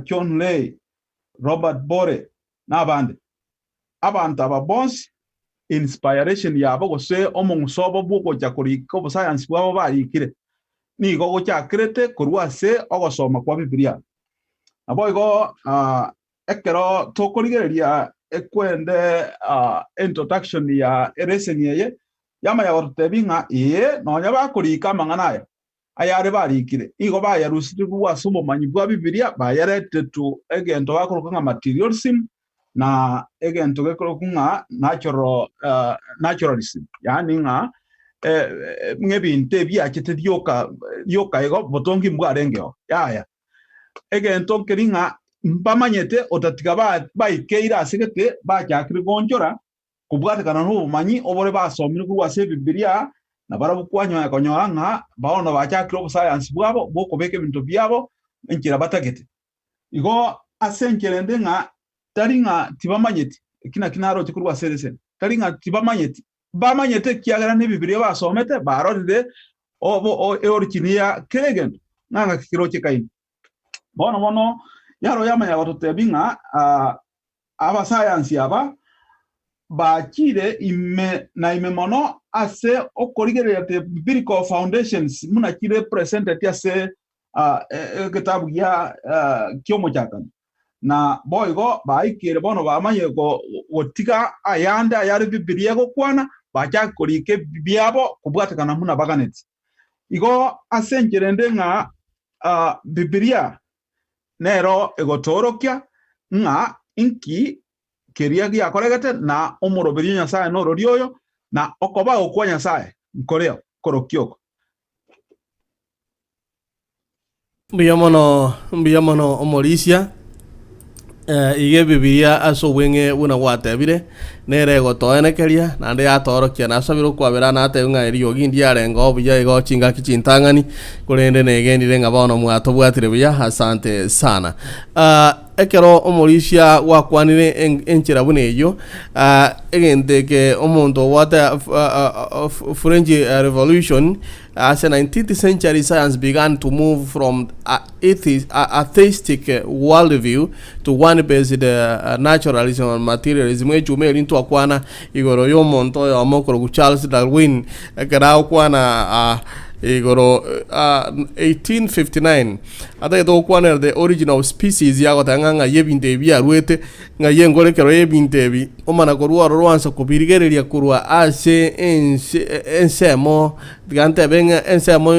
John Ray, Robert Bore, na abande. Abanto aba bonsi inspiration yabo gose omong'uso obo bw'ogocha korika obosayansi bwabo barikire nigo gochakerete korwa ase ogosoma kwa Bibilia. Naboigo ekero tokorigereria ekwende introduction ya eleseni eye yamanya gototebia ng'a ee nonya bakorika amang'ana aya ayare barikire, igo bayarusirie ase obomanyi bwa Bibilia, bayaretire to egento bakoroka ng'a materialism na egento gekorokwa ng'a natural, uh, naturalism, yaani ng'a eh, ng'a ebinto ebiachete rioka rioka igo botongi mbwarengeo. Yaya, egento nkeri ng'a mbamanyete otatiga ba- baikeire ase gete bachakire goonchora Kobwatekana nobomanyi obore basomire korwa ase Ebibilia, na barabwo kwanyoa konyora ng'a bono bachakire obosayansi bwabo bw'okobeka ebinto biabo enchera batagete. Igo ase enchera ende ng'a tari ng'a tibamanyeti, eki nakio naroche korwa ase ereseni, tari ng'a tibamanyeti, bamanyete ekiagera n'Ebibilia basomete barorire obo eorigin ya kera egento ng'a ng'aki kerochekaine. Bono bono yaro yamanya gototebia ng'a Abasayansi aba bachire ime na ime mono ase okorigereria the biblical foundations buna chire presented ase egetabu gia ki'omochakano. Na boigo baikire bono bamanye gotiga ayande ayare Bibilia egokwana, bachake korika ebiabo kobwatekana buna baganeti. Igo ase enchera ende ng'a Bibilia nero egotoorokia ng'a inki keria giakoregete na omoroberi o Nyasae norori oyo, na okobao kwa Nyasae nkoreo korokia oko. Mbuya mono, mbuya mono omorisia. Eh, iga Ebibilia ase obweng'e buna gwatebire, nere egotoenekeria, naende yatoorokia. Nasabire okwabera natebe ng'a eriogi ndiarengeo buya igo chingaki chintang'ani, korende negenire ng'a bono mwatobwatire buya, asante sana. Ah, ekero omorisia gwakwanire en- enchera buna eyio, ah, egento eke omonto obwate French Revolution, Ase 19th century science began to move from a atheistic worldview to one based naturalism and materialism. Echuma eri ntwakwana igoro y'omonto oyomo okorokwa Charles Darwin ekero agokwana igoro 1859 atagete gokwanera the origin of species agoteba ng'a ng'ai ebinto ebi biarwete Ng'ai enkorekero y'ebinto ebi, omana korwa ororo ansa kobirigereria korwa ase ense ensemo, tiga ntebe ng'a ensemo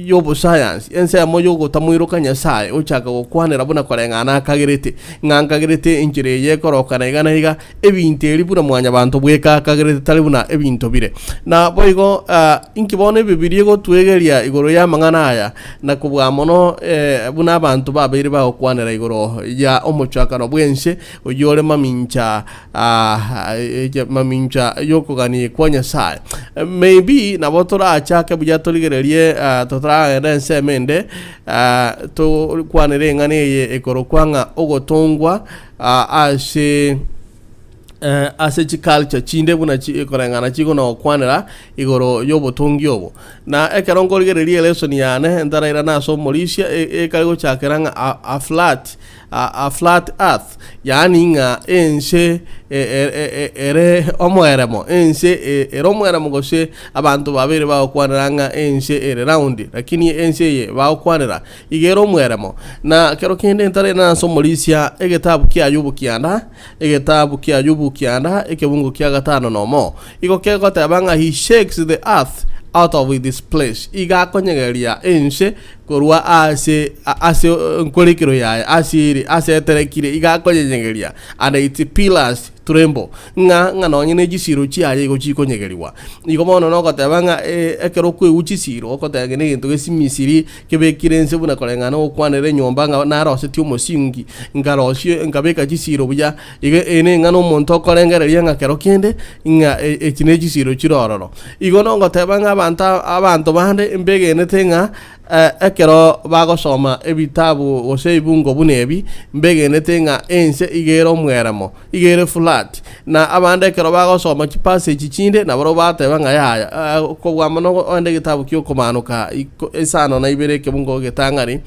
y'obosayansi, ensemo y'ogotamoiroka Nyasae, ochaka gokwanera buna koreng'ana akagerete, ng'a nkagerete enchera eye ekorokana iga na iga, ebinto eri buna mwanyabanto bweka akagerete tari buna ebinto bire. Naboigo inki bono Ebibilia egotwegeria igoro y'amang'ana aya? Na kobua mono buna abanto babeire bagokwanera igoro ya omochakano bw'ense, oyio ore mamincha mamincha y'okogania kwa Nyasae. Maybe nabo torachake buya torigererie totaragenda ensemo ende tokwanere eng'ana eye ekorokwa ng'a ogotongwa ase ase chiculture chinde buna koreng'ana chikona gokwanera igoro y'obotongi obo. Na ekero nkorigereria elesson yane ntarairana ase omorisia ekare gochakera ng'a a, a flat a, a flat earth yaani ng'a ense ere omoeremo ense ere omoeremo gose abanto babeire bagokwanera ng'a ense ere round lakini ense eye bagokwanera iga ere omoeremo. Na kero kende ntarairana ase omorisia egetabu kia Ayubu kianda Egetabu ki'Ayubu kianda, ekebungo kia gatano nomo, igo kegoteba ng'a he shakes the earth out of its place, iga akonyegeria ense korwa ase ase enkorekero yaye, ase ere, ase eterekire, iga akonyenyegeria, and its pillars tremble, ng'a ng'a nonye ne chisiiro chiaye igo chikonyegerigwa. Igo bono nogoteba ng'a ekero okoigwa chisiiro, ogoteba ng'a negento gesimisiri, Kebekire inse buna koreng'ana nogokwanera enyomba ng'a narosetie omosingi, nkarosia nkabeka chisiiro buya. Igo eye neng'ana omonto okorengereria ng'a kero kende ng'a echi ne chisiiro chire ororo. Igo nogoteba ng'a abanto abanto bande mbegenete ng'a ekero bagosoma ebitabu gose ebibungo buna ebi, mbegenete ng'a ense iga ere omweremo. Iga ere flat, na abande ekero bagosoma chipassage chinde nabarobwo bateba ng'a yaya, kobua mono ogende egetabu kia okomanoka iko isano na ibere ekebungo getang'ani.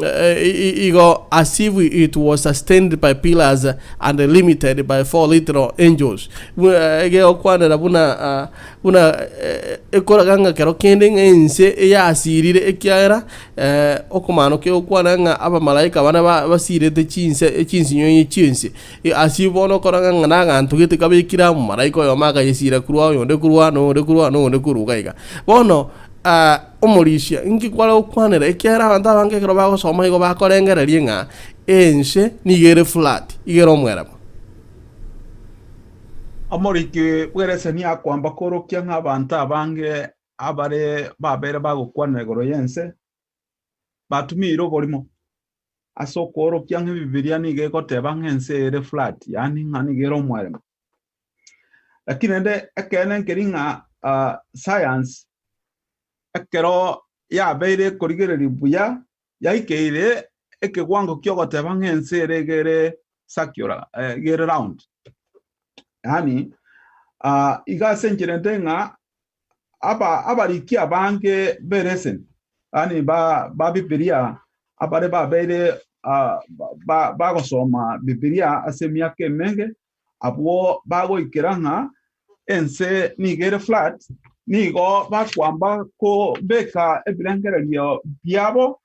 Igo as if it was sustained by pillars and limited by four literal angels. Egekwanera buna buna ekoraga ng'a kero kende ng'a ense eyasirire ekiagera okomana kegokwana ng'a abamalaika bane basirete chinse chinsinyo chi'ense. As if bono okoraga ng'a naganto gete kabekire amo malaika oyomo akayesira korwa oyonde korwa na oyonde korwa na oyonde korwa iga iga. Bono Omorisia, inki kware gokwanera? Ekiagera abanto abange ekero bagosoma igo bakorengereria ng'a ense nigo ere flat, igo ere omweremo. Omoriki bw'ereseni akoamba koorokia ng'a abanto abange abare babeire bagokwanera igoro y'ense batumiire oborimo ase okoorokia ng'a Ebibilia nigo egoteba ng'a ense ere flat, yaani ng'a nigo ere omweremo. Lakini rende ekeene nkeri ng'a science ekero yabeire ekorigereria buya, yaikeire ekewango ki'ogoteba ng'a ense ere iga ere circular iga ere round. Yaani iga ase enchera ende ng'a aba abariki abange b'ereseni yaani ba ba bibilia abare babeire ba bagosoma bibilia ase emiaka emenge, Abwo bagoikera ng'a ense nigo ere flat, nigo bakwamba kobeka ebirengererio biabo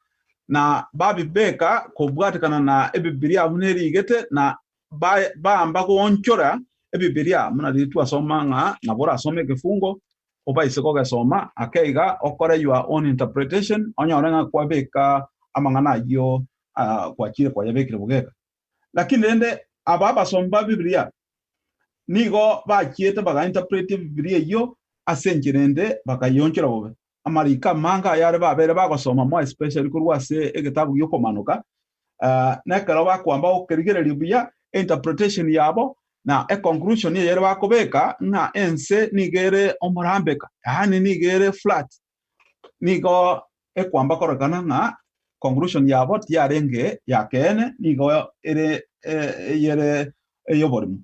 na babibeka kobwatekana na Ebibilia buna erigete na baamba goonchora Ebibilia buna riria twasoma ng'a nabo orasome ekefungo obaise kogesoma ake iga okore your own interpretation onyore ng'a kwabeka amang'ana ayio gwachire kwayabekire bogeka. Lakini rende aba abasomi ba Biblia nigo bachiete bagainterpreta Ebibilia eyio ase enchera ende bakayionchora bobe. Amariko amange ayare babere bagosoma more especially korwa ase egetabu gi'okomanoka, nekero bakoamba gokerigereria buya interpretation yabo na econclusion eyere bakobeka ng'a ense nigo ere omorambeka, yaani nigo ere flat. Nigo ekwamba kororekana ng'a conclusion yabo tiyarenge ya keene, nigo ere eyere ey'oborimo.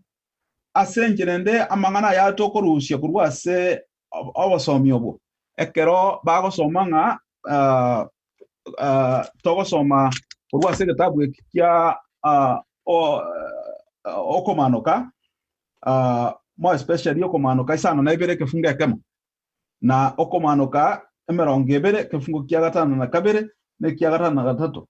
Ase enchera ende amang'ana aya tokorusia korwa ase obosomi obwo, ekero bagosoma ng'a togosoma korwa ase egetabu eki kia okomanoka, more especially okomanoka isano na ibere ekefungo ekemo, na okomanoka emerongo ebere, ekefungo kia gatano na kabere, na ekia gatano na gatato.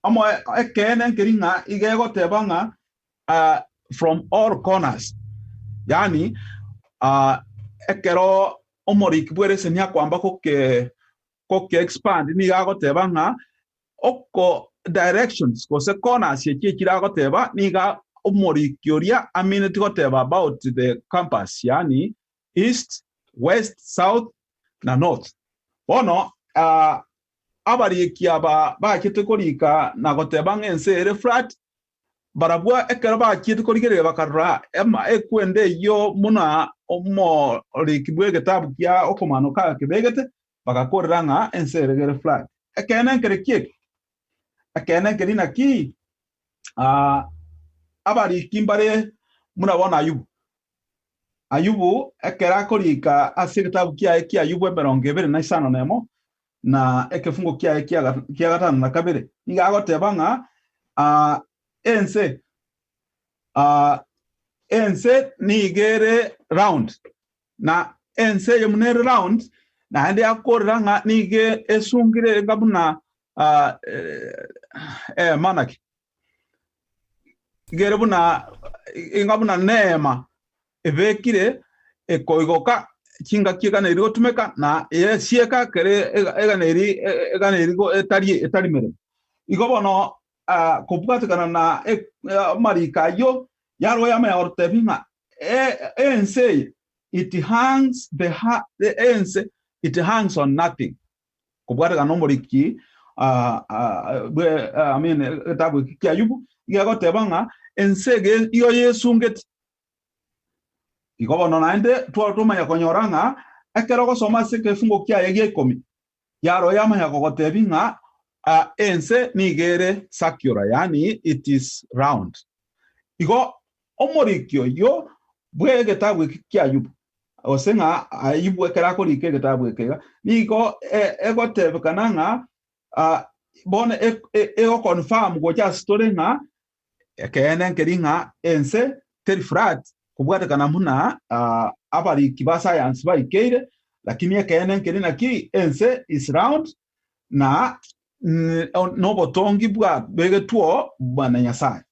Amo ekeene nkeri ng'a iga egoteba ng'a from all corners, yaani ekero omoriki bw'ereseni akoamba goke goke expand nigo agoteba ng'a oko directions gose corners echi echire agoteba niga omoriki oria amineti goteba about the compass yaani east, west, south na north. Bono abariki aba bachete korika na goteba ng'a ense ere flat, barabwo ekero bachiete korigereria bakarora ekwende eyio buna omoriki bw'egetabu kia okomanoka akebegete, bagakorera ng'a ense ere ere flat. Ekeene nkere ki eke? Ekeene nkeri naki abariki mbare buna bono Ayubu. Ayubu ekero akorika ase egetabu kiaye ki'Ayubu emerongo ebere na isano nemo, na ekefungo kiaye kia gatano na kabere, nigo agoteba ng'a ense ense nigo ere round, na ense eye buna ere round, naende akorera ng'a nigo esungire enga buna eema naki. Iga ere buna inga buna neema ebekire ekoigoka chingaki eganeiri gotumeka na yesieka kere eganeiri eganeiri etari etari meremo. Igo bono kobwatekana na amariko ayio yarwa yamanya gototebia ng'a ense eye it hangs the ense it hangs on nothing. Kobwatekana nomoriki bwe I mean egetabu eki kia Ayubu, iga egoteba ng'a ense ege igo yesungete. Igo bono naende twamanya konyora ng'a ekero ogosoma ase ekefungo kiaye gia ikomi, yaro yamanya kogotebia ng'a ense nigo ere circular, yaani it is round. Igo omoriki oyio bw'egetabu eki kia Ayubu, gose ng'a Ayubu ekero akorika egetabu eke iga, nigo egotebekana ng'a. Bono egoconfirm gocha ase tore ng'a ekeene nkeri ng'a ense teri flat kobwatekana buna abariki ba science baikeire, lakini ekeene nkeri naki ense is round na nobotongi bwabegetwo na Nyasaye.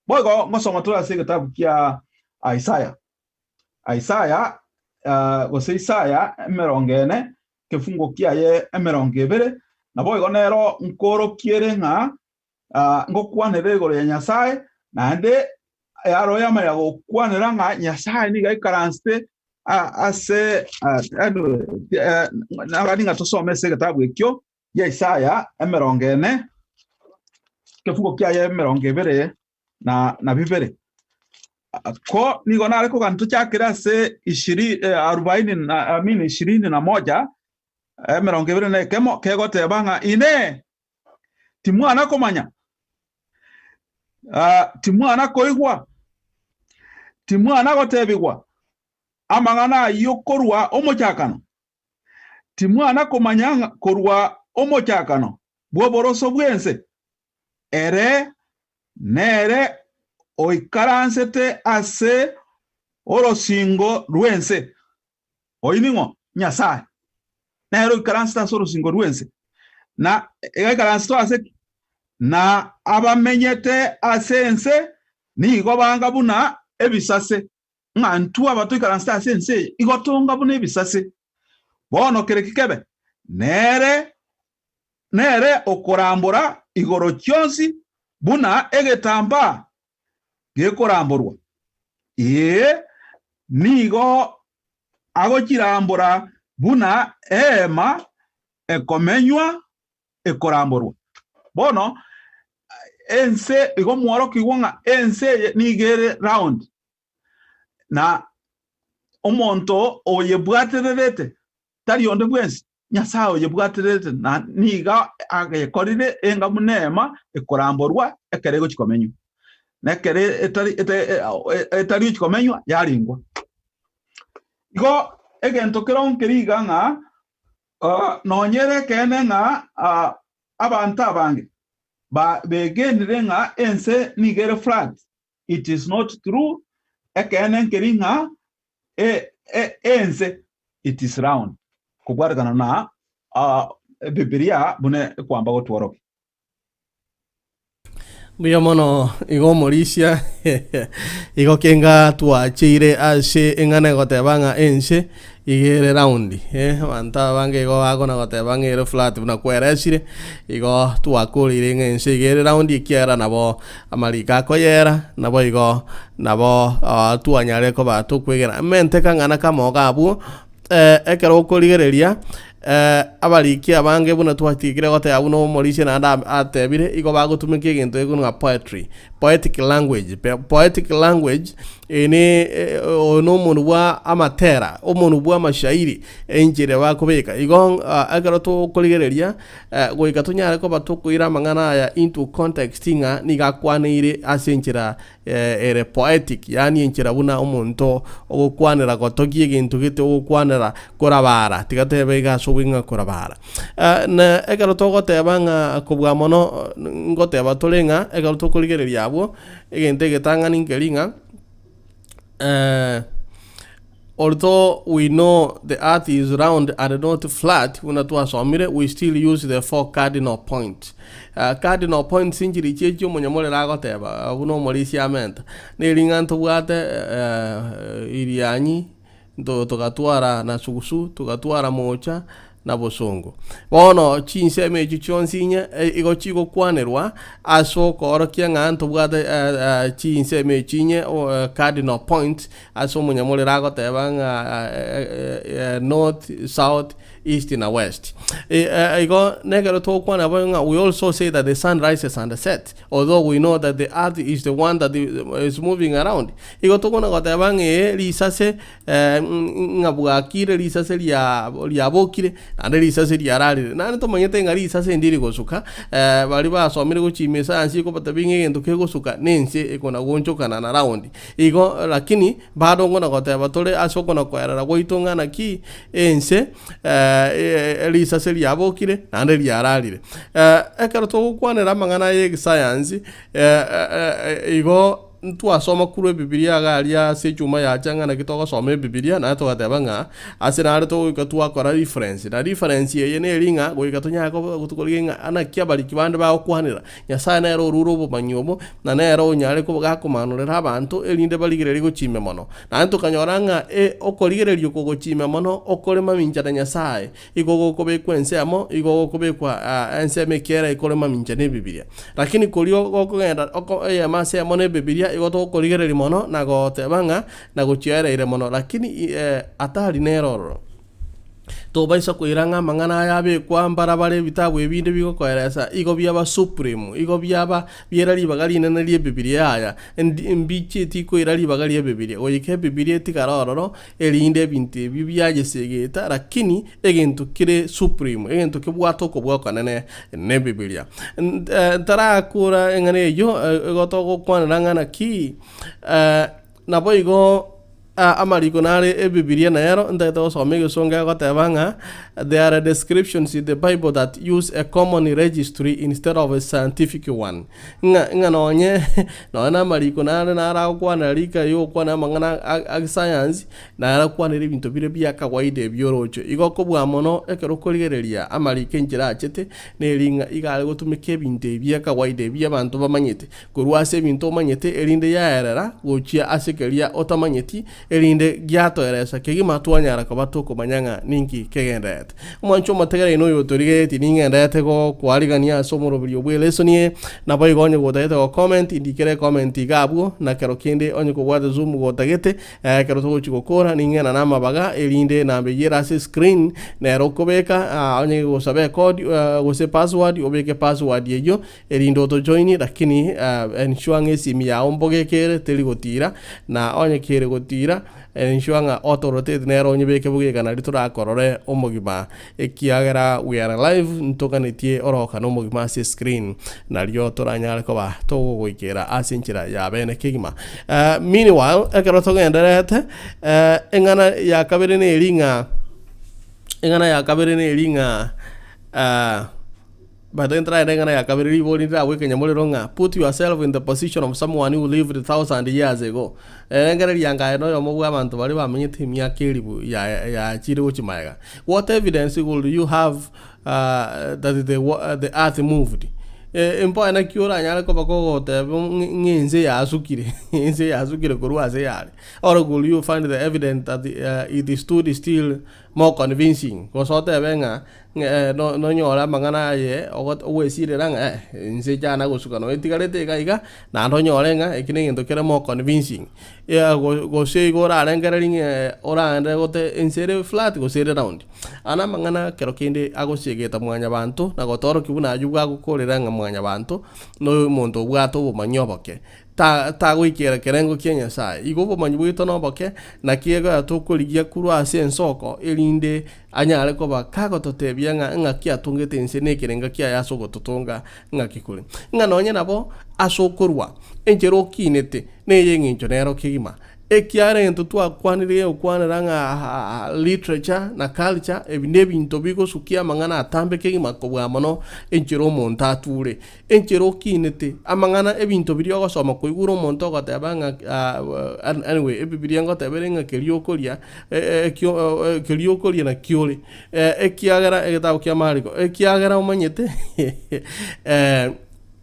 Boigo ngosoma tore ase egetabu kia Isaya. Isaya gose Isaya emerongo ene ekefungo kiaye emerongo ebere, naboigo nero nkorokiere ng'a ngokwanera igoro ya Nyasae, naende aro yamanya gokwanera ng'a Nyasae nigo aikaransete ase nagani ng'a tosome ase egetabu ekio gia Isaya emerongo ene, ekefungo kiaye emerongo ebere na bibere. Ko nigo nare kogania tochakere ase ishiri, arubaini na, I mean ishirini na moja, emerongo ebere na ekemo, kegoteba ng'a Inee! Timwana komanya? Timwana koigwa? Timwana gotebigwa amang'ana ayio korwa omochakano? Timwana komanya korwa omochakano bw'oboroso bw'ense? Ere nere oikaransete ase orosingo rw'ense. Oyio ning'o? Nyasae. Nere oikaransete ase orosingo rw'ense. Na igaikaransete ase ki? Na abamenyete ase ense nigo banga buna ebisase. Ng'a intwe aba toikaransete ase ense eye igo tonga buna ebisase. Bono kere ki kebe? Nere nere okorambora igoro chionsi buna egetambaa gekoramborwa. Ee, nigo agochirambora buna eema ekomenywa ekoramborwa. Bono ense igo mworokigwa ng'a ense eye nigo ere round, na omonto oyebwatererete tari onde bwensi, Nyasae oyebwatererete, na nigo agekorire enga buna eema ekoramborwa ekero egochia komenywa, na ekero etari etari gochia komenywa yaringwa. Igo egento kero nkeri iga ng'a Nonye ere ekeene ng'a abanto abange begenire ng'a ense nigo ere flat, it is not true, ekeene nkeri ng'a ense it is round, kobwatekana na Ebibilia buna ekwamba gotworokia. Mbuya mono igo omorisia igo kenga twacheire ase eng'ana egoteba ng'a ense iga ere round eh, abanto abange igo bakona goteba ng'a ere flat buna kweresire, igo twakoreire ng'a ense iga ere round ekiagera nabo amariko akoyera, nabo igo nabo twanyare koba tokwegena. Mente kang'ana kamo iga abwo. Ekero okorigereria abariki abange buna twatigire goteba buna omorisia naende atebire, igo bagotumeka egento gekonywa ng'a poetry, poetic language. Poetic language eye ne oyo na omonwe bwa amatera, omonwe bwa amashairi, enchera bakobeka. Igo ekero tokorigereria goika tonyare koba tokoira amang'ana aya into context ng'a nigo akwaneire ase enchera ere poetic, yaani enchera buna omonto ogokwanera gotogia egento gete ogokwanera korabara, tiga tebe iga ase obweng'e ng'a korabara. Na ekero togoteba ng'a kobua mono ngoteba tore ng'a ekero tokorigereria abwo, egento egetang'ani nkeri ng'a Although we know the earth is round and not flat, buna twasomire, we still use the four cardinal points. Cardinal points nchiri chie chi'omonyamorero agoteba, buna omorisia amenta. Neri ng'a ntobwate Irianyi, togatwara na sugusu, togatwara mocha, na bosongo. Bono chinsemo echio chionsi inye igo chigokwanerwa ase okoorokia ng'a ntobwate chinsemo echio inye cardinal points ase omonyamorero agoteba ng'a north, south, east na west. Igo nekero togokwana bo ng'a we also say that the sun rises and sets although we know that the earth is the one that is moving around. Igo tokona goteba ng'a ee risase ng'a bwakire risase riabokire, naende risase riararire. Naende tomanyete ng'a risase ndiri gosuka, baria basomire gochia ime esayansi ekobatebia ng'a egento kegosuka nense ekona goonchokana na round. Igo lakini bado nkona goteba tore ase okona koerera gwaito ng'a naki ense. Risase riabokire naende riararire. Ekero togokwanera amang'ana ya egesayansi, igo ntwasoma korwa ebibiria iga aria ase echuma yacha ng'a naki togosoma ebibiria naende togateba ng'a ase nare togoika twakora reference, na reference eye neri ng'a goika tonyare koba korigia ng'a naki abariki bande bagokwanera. Nyasae nere orure obomanyi obo, na nere onyare koba gakomanorera abanto, erinde barigererie gochia mono. Naende tokanyora ng'a e okorigereria oko gochia mono okore mamincha na Nyasae, igo gokobekwa ensemo, igo gokobekwa ensemo ekiagera ekore mamincha na Ebibilia. Lakini koria gokogenda oko eyemo ase eyemo na Ebibilia, igo togokorigereria mono na goteba ng'a nagochiaereire mono, lakini atari nere ororo. Tobaisa koira ng'a amang'ana aya abekwa mbarabare ebitabu ebinde bigokoeresa igo biaba supreme, igo biaba biera ribaga rinene ri'Ebibilia yaya, ndi mbichieti koira ribaga ri'Ebibilia, goika Ebibilia etigare ororo, erinde ebinto ebio biayesegeta, lakini egento kere supreme, egento kebwate okobua okonene n'Ebibilia. Ntarakora eng'ana eyio, igo togokwanera ng'a naki, naboigo. Amariko nare Ebibilia nero ntagete gosoma egesongo egoteba ng'a there are descriptions in the Bible that use a common registry instead of a scientific one. Ng'a ng'a nonye nonye na amariko nare naro agokwanera rika rigokwana amang'ana a science naro akwanere ebinto bire bia kawaida ebioroche. Igo kobua mono ekero okorigereria amariko enchera achete neri ng'a iga are gotumeka ebinto ebi bia kawaida ebi abanto bamanyete. Korwa ase ebinto omanyete, erinde yaerera gochia ase keria otamanyeti, erinde giatoeresa kegima twanyara koba tokomanya ng'a ninki kegendererete. Omwancho omotegereri noyo otorigeretie ning'endererete gokoarigania ase omoroberio bw'elesoni eye, naboigo onye gotagete gocomment, ndikere ecomment iga abwo, na kero kende onye kobwate zoom gotagete, Ekero togochia gokora, ning'ena namabaga, erinde nambeyere ase escreen, nere okobeka, onye gosaba ecode gose password, obeke password eyio, Erinde otojoinie, lakini ensure ng'a esimi yao mbogeke ere teri gotira, na onye kere gotira, ensure ng'a otorotate nere onyebeke bogeka nario torakorore omogima ekiagera we are live ntoganetie orokane omogima ase escreen nario toranyare koba togogoikera ase enchera ya bene kegima. Meanwhile, ekero togendererete, eng'ana ya kabere neri ng'a eng'ana ya kabere neri ng'a. But ntararende eng'ana ya kabere ribori ndiragweke nyamorero ng'a put yourself in the position of someone who lived thousand years ago. Rengereria anga aye noyomo bwa abanto baria bamenyete emiaka elifu ya yachire gochia magega. What evidence would you have that the the earth moved? Mboe naki oranyare koba kogoteba ng'a ense yasukire ense yasukire korwa ase yare? Or could you find the evidence that it stood still more convincing? Gose otebe ng'a Ng'a nonyore amang'ana aye ogwesirera ng'a eh, inse chana gosuka nonya etigarete iga iga, naende onyore ng'a eki negento kere more convincing. Gose igo orarengereria ng'a oraende gote ense ere flat gose ere round. Aya namang'ana kero kende agosiegeta mwanyabanto na gotorokia buna aywo bwagokorera ng'a mwanyabanto na omonto obwate obomanyi oboke. Ta tagoikera ekerengo kia Nyasae. Igo obomanyi bwaito noboke, naki ekero tokorigia korwa ase ensoko, erinde anyare koba kagototebia ng'a ng'aki atongete ense na ekerengo kiaye ase ogototonga ng'aki kore. Ng'a nonye nabo ase okorwa enchera okinete neye eng'encho nero kegima. Ekiagera egento twakwanire egokwanera ng'a literature na culture ebi nebinto bigosukia amang'ana atambe kegima kobua mono enchera omonto ature. Enchera okinete, amang'ana ebinto biria ogosoma koigure omonto ogoteba ng'a anyway ebibiria ngoteba ere ng'a keria okoria ekio keria okoria nakio ore, ekiagera egetabu kia Mariko, ekiagera omanyete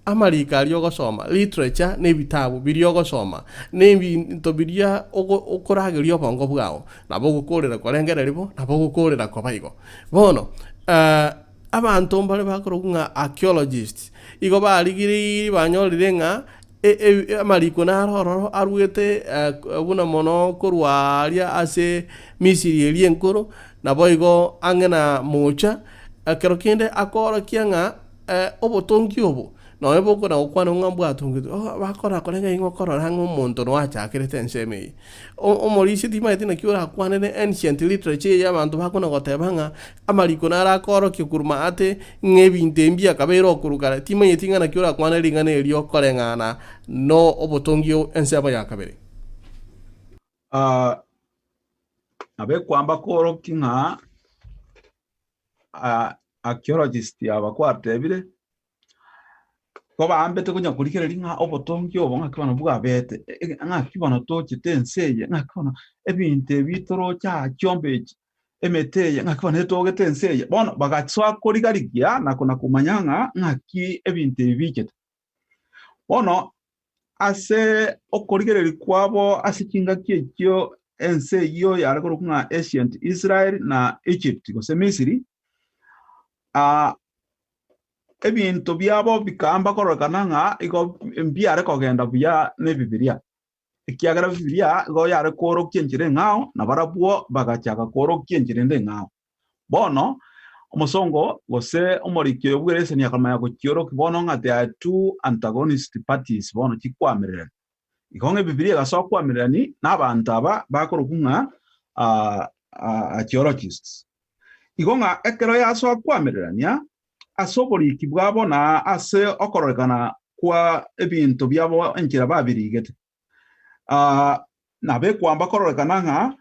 amariko aria ogosoma, literature na ebitabu biria ogosoma, na ebinto biria ogo okorageria obongo bwao, nabo ogokorera korengereria bo, nabo ogokorera koba igo. Bono. Abanto mbare bakorokwa ng'a archaeologists, igo barigireirie banyorire ng'a amariko naro ororo aruete buna mono korwa aria ase Misiri eria enkoro, naboigo ang'e na moocha, ekero kende akoorokia ng'a obotongi obo Nonya bokona gokwana ng'a mbwatongetwe, oh bakora kore ng'a ing'o okorora ng'a omonto noyo achakerete ensemo eye. Omorisia timanyeti naki orakwanere ancient literature eye abanto bakona goteba ng'a amariko naro akoorokia korwa maate ng'a ebinto ebi mbiakabeire okorwa kare, timanyeti ng'a naki orakwane ring'ana erio koreng'ana no obotongi ensemo ya kabere. Nabo ekwamba koorokia ng'a. archaeologist aba kwatebire, kobaambete konya korigereria ng'a obotongi obo ng'aki bono bwabete, ng'aki bono tochete ense eye, ng'aki bono ebinto ebi toroche aa chiombe echi, emete eye, ng'aki bono etogete ense eye. Bono bagasoa korigarigia na kona komanya ng'a ng'aki ebinto ebi bichete. Bono ase okorigereria kwabo ase chingaki echio ense eyio yare korokwa ng'a Ancient Israel na Egypt gose Misiri, ebinto biabo bikaamba kororekana ng'a igo mbiare kogenda buya na Ebibilia, ekiagera Bibilia igo yare koorokia enchera eng'ao, na barabwo bagachaka koorokia enchera ende eng'ao. Bono, omosongo gose omoriki oyo bw'ereseni akamanya gochiorokia bono ng'a there are two antagonist parties bono chikwamererani. Igo ng'a Ebibilia egasoa kwamererani na abanto aba bakorokwa ng'a archaeologists. Igo ng'a ekero yasoa kwamererania ase oboriki bwabo na ase okororekana kwa ebinto biabo enchera babirigete, Nabo ekwamba kororekana ng'a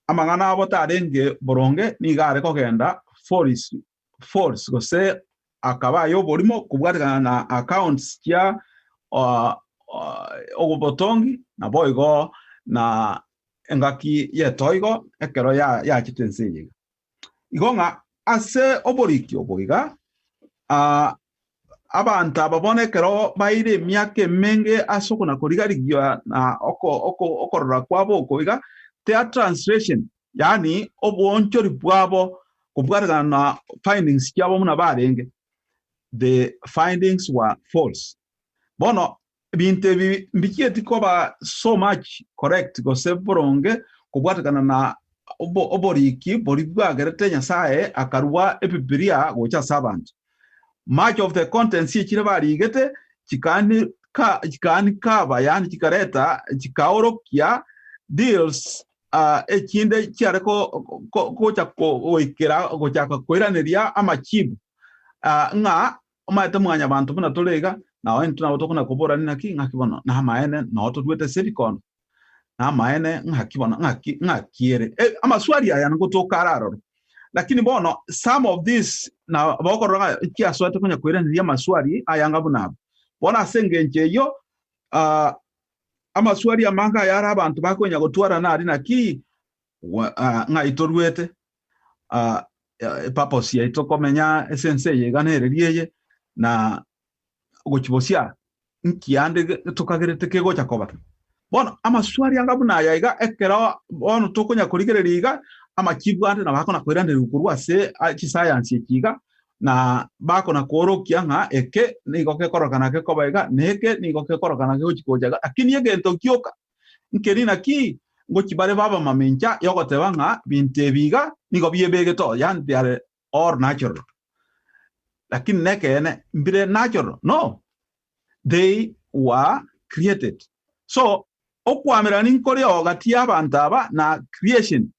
amang'ana abo tarenge boronge, nigo are kogenda false, false, gose akaba aye oborimo kobwatekana na accounts chia obotongi, naboigo na engaki y'etoigo ekero yachete ense eye iga. Igo ng'a ase oboriki obo iga, abanto aba bono ekero baire emiaka emenge ase okona-koriga-rigia na okorora kwabo oko iga, their translation, yaani oboonchori bwabo kobwatekana na findings chiabo buna barenge, the findings were false. Bono ebinto ebi mbichieti koba so much correct gose boronge kobwatekana na oboriki boria bwagerete Nyasaye akarua Ebibilia gocha ase abanto. Much of the contents echire barigete chikani ka chikani kaba yaani chikareta chikaorokia deals echinde chiare gocha goikera gochaka koiraneria amachibu ng'a Omanyete mwanyabanto buna tore iga, nao intwe nabo tokona koborania naki, ng'aki bono namaene nao toruete ase ebikondo? Namaene ng'aki bono ng'aki ng'aki ere? E, amaswali aya ngotoka are aroro. Lakini bono some of these na bokorora ng'a chiasoete konya koiraneria amaswali aya anga buna aba. Bono ase engencho eyio amaswali amange aya are abanto bakonya gotwara nari naki ng'ai toruete, epurpose yaito komenya ase ense eye iga nereri eye, na gochibosia nki ande tokagerete kegocha koba. Bono amaswali anga buna aya iga ekero bono tokonya korigereria iga, amachibu ande nabo akona koiranerigwa korwa ase chiscience echi iga, na bakona koorokia ng'a eke nigo kekorokana gekoba iga, na eke nigo kekorokana gegochi gocha iga, lakini egento gioka Nkeri naki ngochia bare b'abamamincha y'ogoteba ng'a binto ebi iga nigo biebegete oo, yaani they are all natural. Lakini nekeene mbire natural? No, they were created. So okwamerana nkore oo gati y'abanto aba na creation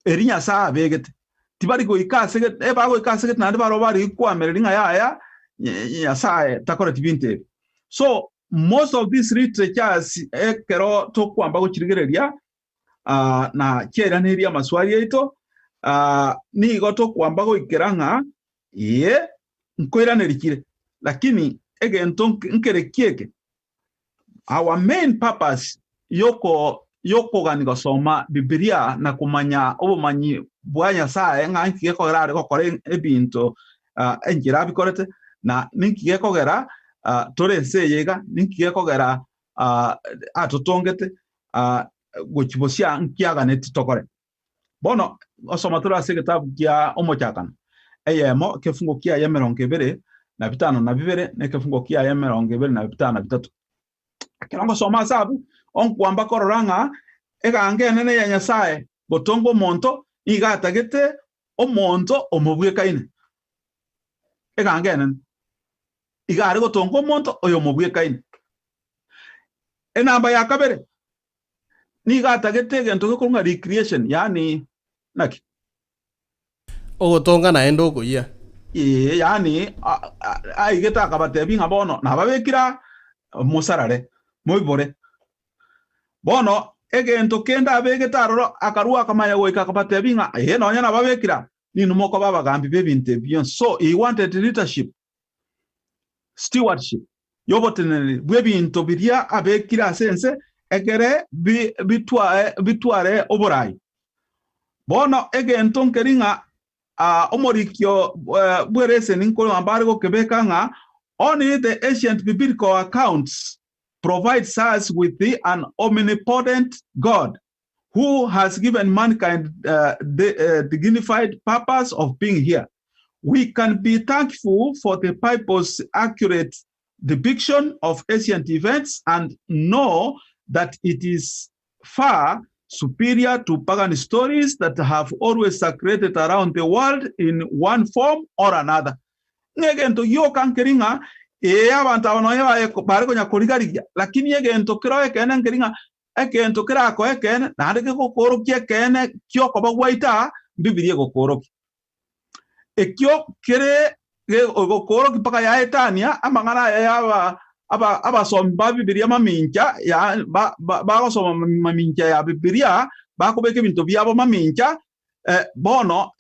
eri Nyasae abegete. Tibari goika ase bagoika ase gete naende barobwo bare kwamereri ng'a yaya Nyasae takoreti binto ebi. So Most of these literatures ekero tokwamba gochirigereria na chiairaneria amaswali aito, nigo tokwamba goikera ng'a ee nkoiraneria chire, lakini egento nkere kieke, our main purpose yoko yokogani gosoma Bibilia na komanya obomanyi bwa Nyasaye ng'a nki gekogera are gokora ebinto enchera abikorete, na ninki gekogera tore ense eye iga, ninki gekogera atotongete gochia bosia nki aganeti tokore. Bono gosoma tore ase egetabu kia Omochakano eyemo ekefungo kiaye emerongo ebere na bitano na bibere, na ekefungo kiaye emerongo ebere na bitano na bitato. Ekero ngosoma ase abwo, onkwamba korora ng'a eganga enene ya Nyasae gotonga omonto nigo atagete omonto omobwekaine. Eganga enene iga are gotonga omonto oyomobwekaine. Enamba ya kabere, nigo atagete egento gekorwa ng'a recreation, yaani naki? Ogotonga naende okoyia. Ee, yaani aigete akabatebia ng'a bono nababekire aa, mosarare, moibore. Bono egento kende abegete aroro, akarua akamanya goika akabatebia ng'a ee, nonya nababekire aa, Ninwe mokoba abagambi b'ebinto ebi bionsi. So he wanted leadership, stewardship y'oboteneneri bw'ebinto biria abekire ase ense ekere bitware oborai. Bono egento nkeri ng'a omorikio bw'ereseni nkorwa bare gokebeka ng'a only the ancient biblical accounts provides us with an omnipotent God who has given mankind the dignified purpose of being here. We can be thankful for the Bible's accurate depiction of ancient events and know that it is far superior to pagan stories that have always circulated around the world in one form or another. Ng'a egento gioka nkeri ng'a ee abanto aba nonya baye bare konya korigarigia, lakini egento kero ekeene nkeri ng'a egento kerakoe ekeene naende gegokoorokia ekeene ki'okoba gwaito aa, Bibilia egokoorokia. Ekio kere gokoorokia mpaka yaetania amang'ana aya ya aba abasomi ba Bibilia mamincha ya bagosoma mamincha ya Bibilia, bakobeka ebinto biabo mamincha, bono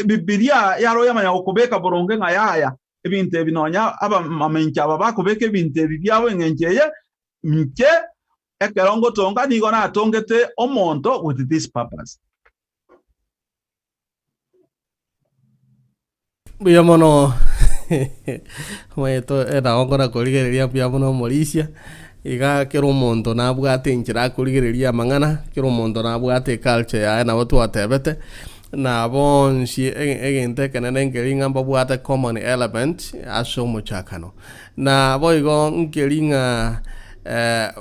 Bibilia yaro yamanya gokobeka boronge ng'a yaya ebinto ebi nonya abamamincha aba bakobeka ebinto ebi biabo eng'encho eye, inche ekero ngotonga nigo natongete omonto with this purpose. Mbuya mono omanyete nabo nkona korigereria mbuya mono omorisia, iga kera omonto nabwate enchera akorigereria amang'ana, kera omonto nabwate eculture yaye nabo twatebete, na bonsi egento ekenene nkeri ng'a mbabwate common element ase omochakano. Na boigo nkeri ng'a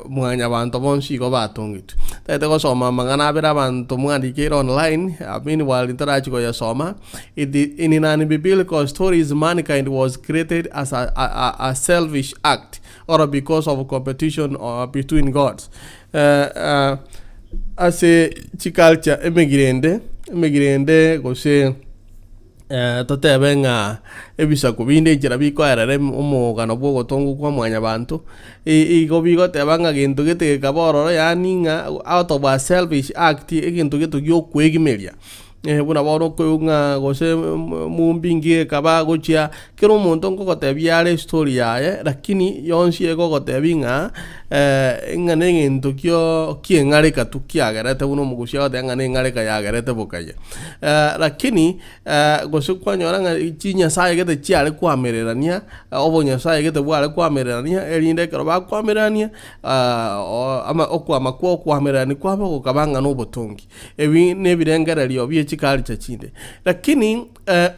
mwanyabanto bonsi igo batongetwe. Tagete gosoma amang'ana abere abanto mwandikeire online, meanwhile ntarachia koyasoma, it in an biblical stories mankind was created as a, a, a selfish act or because of competition between gods. Ase chiculture emegirende, emegirende gose. Totebe ng'a ebisaku binde enchera bikoerera omogano bw'ogotongwa kwa mwanyabanto, igo bigoteba ng'a gento gete gekaba ororo yaani ng'a out of a selfish act, egento gete giokwegimeria. Buna bono okoigwa ng'a gose mumbi inki gekaba gochia, kera omonto nkogotebia are estory yaye, lakini yonsi egogotebia ng'a ng'a na egento kio kieng'areka tu kiagerete buna omogusia agoteba ng'a na eng'areka yagerete bokaiya. Lakini gose kwanyora ng'a chinyasae gete chiare koamererania, obonyasae gete bware koamererania, erinde ekero bakoamererania ama okwama kwa okoamererania kwabo gokaba ng'a nobotongi. Ebi nebirengererio bie chiculture chinde. Lakini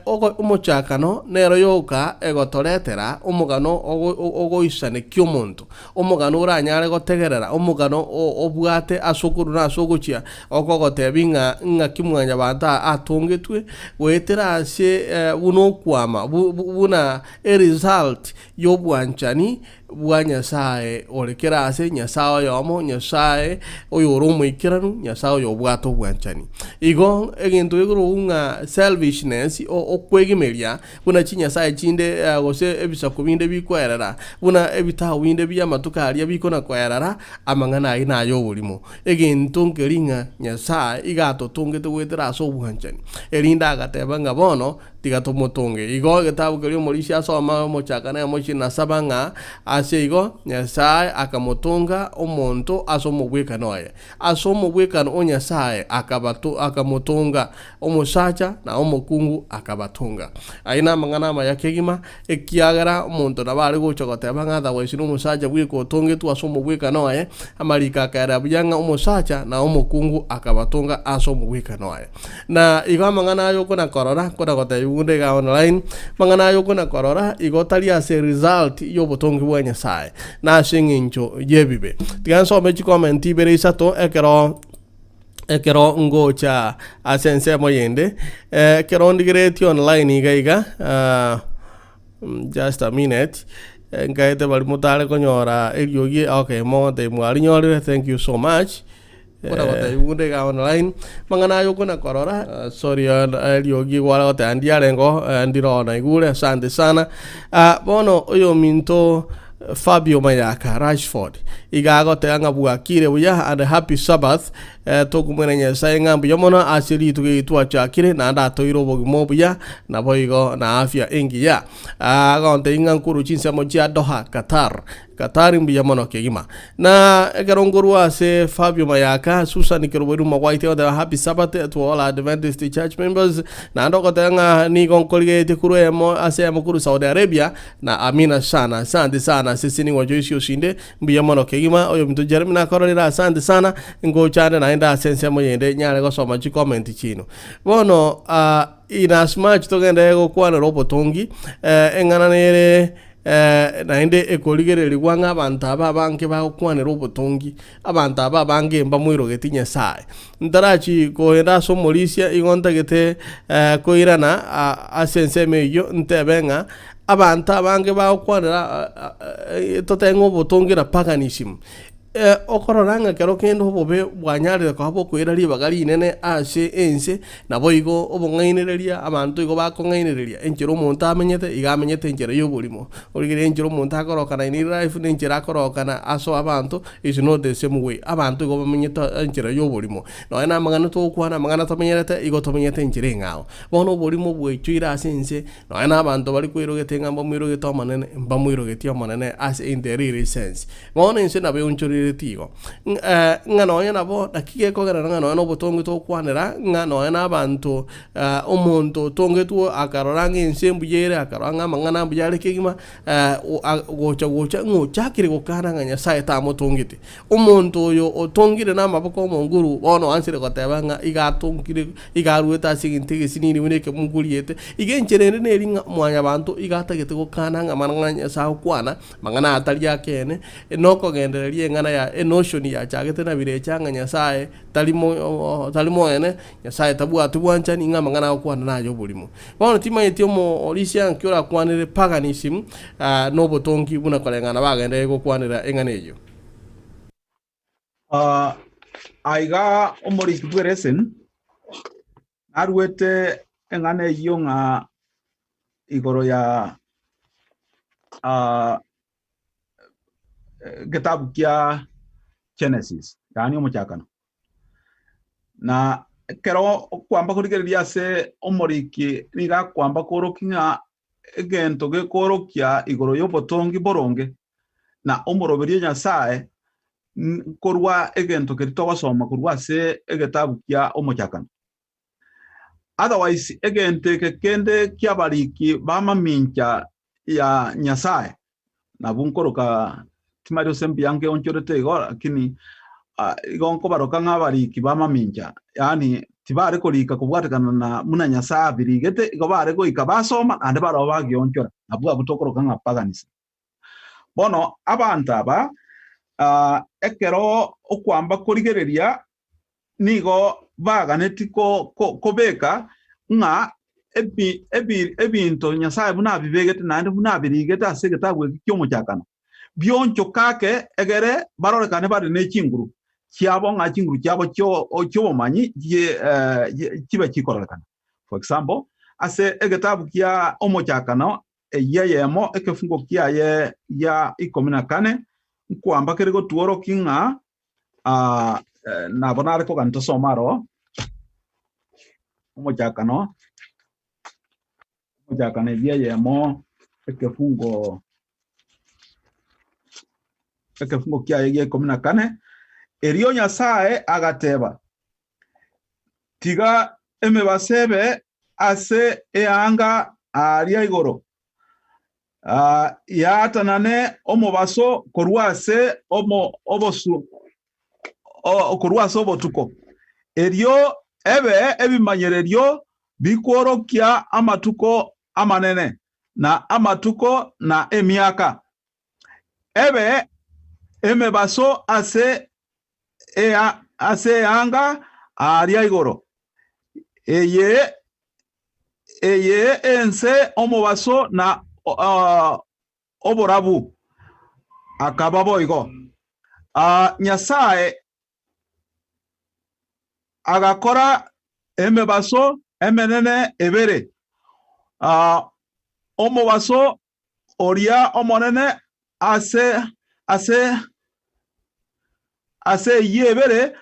ogo omochakano nero yoka egotoretera omogano ogo ogoisanekia omonto. Omogano oranyare gotegerera, omogano obwate ase okorwa na ase ogochia, okogotebia ng'a ng'aki mwanyabanto atongetwe, goetera ase buna okwama, buna eresult y'obwanchani bwa Nyasae ore kera ase, Nyasae oyomo, Nyasae oyore omoikeranu, Nyasae oyobwate obwanchani. Igo egento gekorokwa ng'a selfishness, okwegimeria, Buna chinyasae chinde gose ebisaku binde bikoerera, buna ebitao binde bi'amatuko aria bikona-koerera, amang'ana ayio nay'oborimo. Egento nkeri ng'a Nyasae iga atotongete goetera ase obwanchani, erinde agateba ng'a bono tiga tomotonge. Igo egetabu keria omorisia asoma omochakano emochie nasaba ng'a ase igo Nyasae akamotonga omonto ase omogwekano oye. Ase omogwekano o Nyasae akamotonga, omosacha na omokungu akabatonga. Ayio namang'ana amaya kegima, ekiagera omonto nabo are gocha goteba ng'a otherwise nomosacha bweka otongetwe ase omogwekano oye, amariko akaerera buya ng'a omosacha na omokungu akabatonga ase omogwekano oye. Na igo amang'ana aya okona korora, kona gotebia buna iga online, amang'ana aya okona korora igo tari ase result y'obotongi bwa Nyasae, na ase eng'encho y'ebibe. Tiga nsome chicomment ibere isato ekero ekero ngocha ase ensemo yende, ekero ndigeretie online iga iga just a minute, nkaete baria motare konyora eriogi okay mogotebia mwarinyorire thank you so much. Buna gotebia buna iga online, amang'ana aya okona korora, sorry eriogi kware goteba ndiarenge oo, ndire oo naigure, asante sana. Bono oyominto. Fabio Mayaka Rashford iga agoteba ng'a bwakire buya and happy Sabbath eh, tokumwera Nyasaye ng'a mbuya mono ase rituko eri twachakire naende atoeire obogima obuya naboigo na afya engiya. Ah, agontebia ng'a nkorwa chinsemo chia Doha, Qatar. Qatar mbuya mono kegima. Na ekero nkorwa ase Fabio Mayaka, Susan Kerubo Magwaite agoteba happy Sabbath to all Adventist church members naende ogoteba ng'a nigo nkorigeretie korwa emo ase emo korwa Saudi Arabia Na amina sana asante sana ase sinigwa Joyce Osinde mbuya mono kegima oyominto Jeremy nakororire asante sana ngochande naende ase ensemo yende nyare gosoma chicomment chiino bono ah, in as much togenderere gokwanera obotongi eh, eng'ana nere eh, naende ekorigererigwa ng'a abanto aba abange bagokwanera obotongi abanto aba abange mbamoirogeti Nyasaye ntarachi kogenda ase omorisia igo ntagete eh, koirana ah, ase ensemo eyio ntebe ng'a Abanto abange bagokwanera totebe ng'a obotongi na paganism, okorora ng'a ekero kende obobe bwanyarire koba bokoira ribaga rinene ase ense, naboigo obong'ainereria, abanto igo bakong'ainereria enchera omonto amenyete, iga amenyete enchera ya oborimo. Origereria enchera omonto akorokana in life na enchera akorokana ase abanto is not the same way. Abanto igo bamenyete enchera ya oborimo. Nonya na amang'ana togokwana, amang'ana tomenyerete, igo tomenyete enchera eng'ao. Bono oborimo bwaichoire ase ense, Nonya nabanto baria kweirogete ng'a mbamoirogete Omonene, mbamoirogetie Omonene ase in the real sense. Bono inse nabo eonchoreretie igo, ng'a nonya nabo naki gekogerera ng'a nonya na obotongi togokwanera, ng'a nonya na abanto omonto otongetwe akarora ng'a ense mbuya ere, akarora ng'a amang'ana mbuya are kegima, gocha gocha ng'a ochakire gokana ng'a Nyasaye tamotongete. Omonto oyo otongire namaboko 'omonguru, bono oansire goteba ng'a iga atongire, iga aruete ase egento egesinini buna ekemunguriete. Iga enchera ende neri ng'a mwanyabanto iga atagete gokana ng'a amang'ana Nyasae agokwana, amang'ana atari akeene, nokogendereria eng'ana ya enotion yachagete na birecha ng'a Nyasae tari mo tari moene, Nyasae tabwati bwanchani ng'a amang'ana agokwana naye oborimo. Bono timanyeti omoorisia nki orakwanere paganism na obotongi buna koreng'ana bagenderere gokwanera eng'ana eyio. Ah, aiga omoriki bw'ereseni naruete eng'ana eyio ng'a igoro ya ah, egetabu kia Genesis, yaani omochakano. Na ekero okwamba korigereria ase omoriki nigo akwamba koorokia ng'a egento gekoorokia igoro y'obotongi boronge na omoroberio o Nyasae nkorwa egento keria togosoma korwa ase egetabu kia omochakano. Otherwise egento eke kende kiabariki b'amamincha ya Nyasae nabwo nkoroka timari gose mbuya ngeonchorete igo lakini igo nkobaroka ng'a abariki b'amamincha yaani tibare korika kobwatekana na buna Nyasae abirigete igo bare goika basoma naende barabwo bagionchora nabwo abwo tokoroka ng'a paganism. Bono abanto aba ekero okwamba korigereria nigo baganeti kobeka ng'a ebinto Nyasae buna abibegete naende buna abirigete ase egetabu eke ki'omochakano, bionchoka ake egere barorekane bare ne chinguru chiabo ng'a chinguru chiabo chi'obomanyi chibe chikororekana. For example, ase egetabu kia omochakano eyio eyemo ekefungo kiaye gia ikomi na kane, nkwamba kere gotworokia ng'a nabo nare kogania tosome aro, omochakano, omochakano eyio eyemo ekefungo ekefungo kiaye gia ikomi na kane, Erio Nyasae agateba, Tiga emebaso ebe ase eanga aaria igoro, yaatanane omobaso korwa ase korwa ase obotuko, erio ebe ebimanyererio bikworokia amatuko amanene, na amatuko, na emiaka. Ebe emebaso ase ase eanga aaria igoro, eye eye ense omobaso na oborabu. Akaba boigo. Nyasae agakora emebaso emenene ebere, omobaso oria omonene. Ase ase ase eyio ebere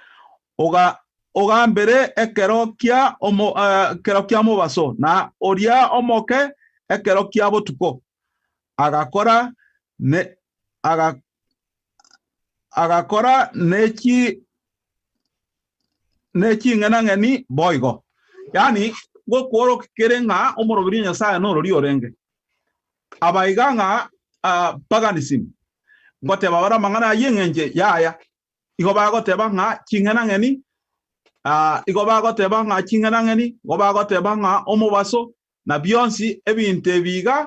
oga ogambere ekero kia omo ekero kia mobaso, na oria omoke ekero kia botuko. Agakora ne aga agakora nechi neching'enang'eni boigo. Yaani ngokworokia kere ng'a omoroberi o Nyasaye norori orenge. Abaiga ng'a paganism, ngoteba bare amang'ana ayio eng'encho yaya. Igo bagoteba ng'a ching'enang'eni, igo bagoteba ng'a ching'enang'eni, igo bagoteba ng'a omobaso, na bionsi ebinto ebi iga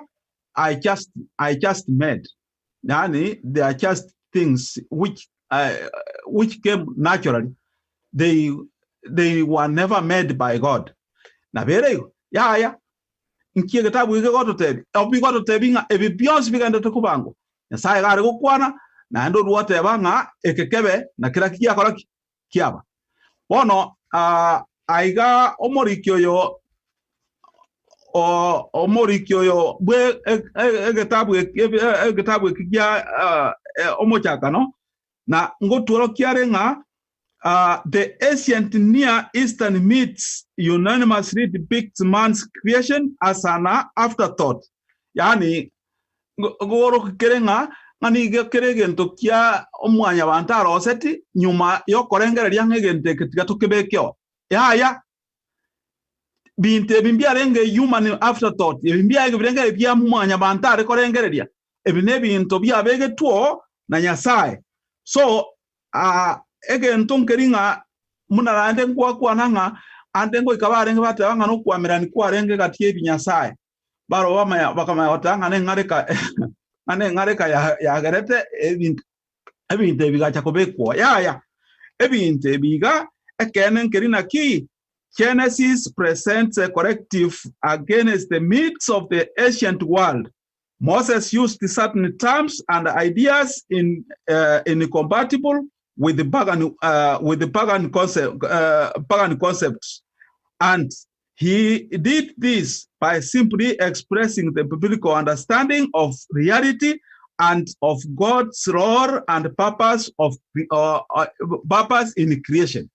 are just, are just made. Yaani they are just things which, which came naturally. They, they were never made by God. Nabo ere igo? Yaya. Inki egetabu eke gegototebia? Bigototebia ng'a ebi bionsi bigenderete kobangwa, Nyasae iga are gokwana, naende orua oteba ng'a eke kebe, na kera giakora ki? Kiaba. Bono aiga omoriki oyo omoriki oyo bwe egetabu eki egetabu eki gia omochakano, na ngotworokia are ng'a The ancient Near Eastern myths unanimously depict man's creation as an afterthought, yaani ngorokia kere ng'a ng'a nigo kere egento kia omwanyabanto aroseti nyuma y'okorengereria ng'a egento eke tiga tokebekeo. Yaya, binto ebi mbiarenge human afterthought, ebi mbiarenge ebirengererio bia mwanyabanto are korengereria, ebi nebinto biabegetwe na Nyasae. So Aa, egento nkeri ng'a buna naende ngwakwana ng'a ande ngoika barenge bateba ng'a nokwamerani kwarenge gati y'ebinyasae. Barobwo bamanya bakamanya goteba ng'a neng'areka ng'a neng'areka yagerete ebinto ebinto ebi bigacha kobekwa. Yaya, ebinto ebi iga ekeene nkeri naki Genesis presents a corrective against the myths of the ancient world. Moses used certain terms and ideas in, uh, incompatible with the pagan, uh, with the pagan, concept, uh, pagan concepts. And he did this by simply expressing the biblical understanding of reality and of God's role and purpose of uh, uh, purpose in creation.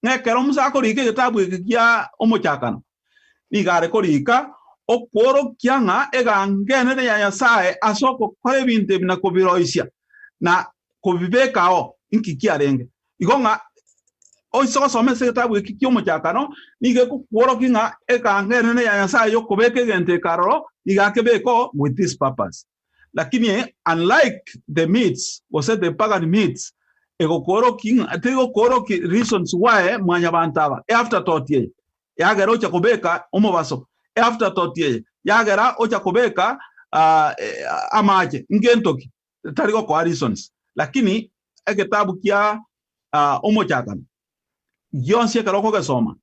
Ng'ekero Musa akorika egetabu eke kia omochakano, Nigo are korika okworokia ng'a eganga enene ya Nyasae ase ogokora ebinto ebi na kobiroisia na kobibeka ao, inki kiarenge. Igo ng'a oise gosoma ase egetabu eki ki'omochakano, nigo egokworokia ng'a eganga enene ya Nyasae y'okobeka egento eke aroro nigo akebeka oo with this purpose. Lakini unlike the myths gose the pagan myths, egokworokia ng'a tegokworokia reasons why mwanyabanto aba, eafterthought eye yagera ocha kobeka omobaso, eafterthought eye yagera ocha kobeka amache, ngento ki? Tari gokoa reasons. Lakini egetabu kia omochakano gionsi ekero okogesoma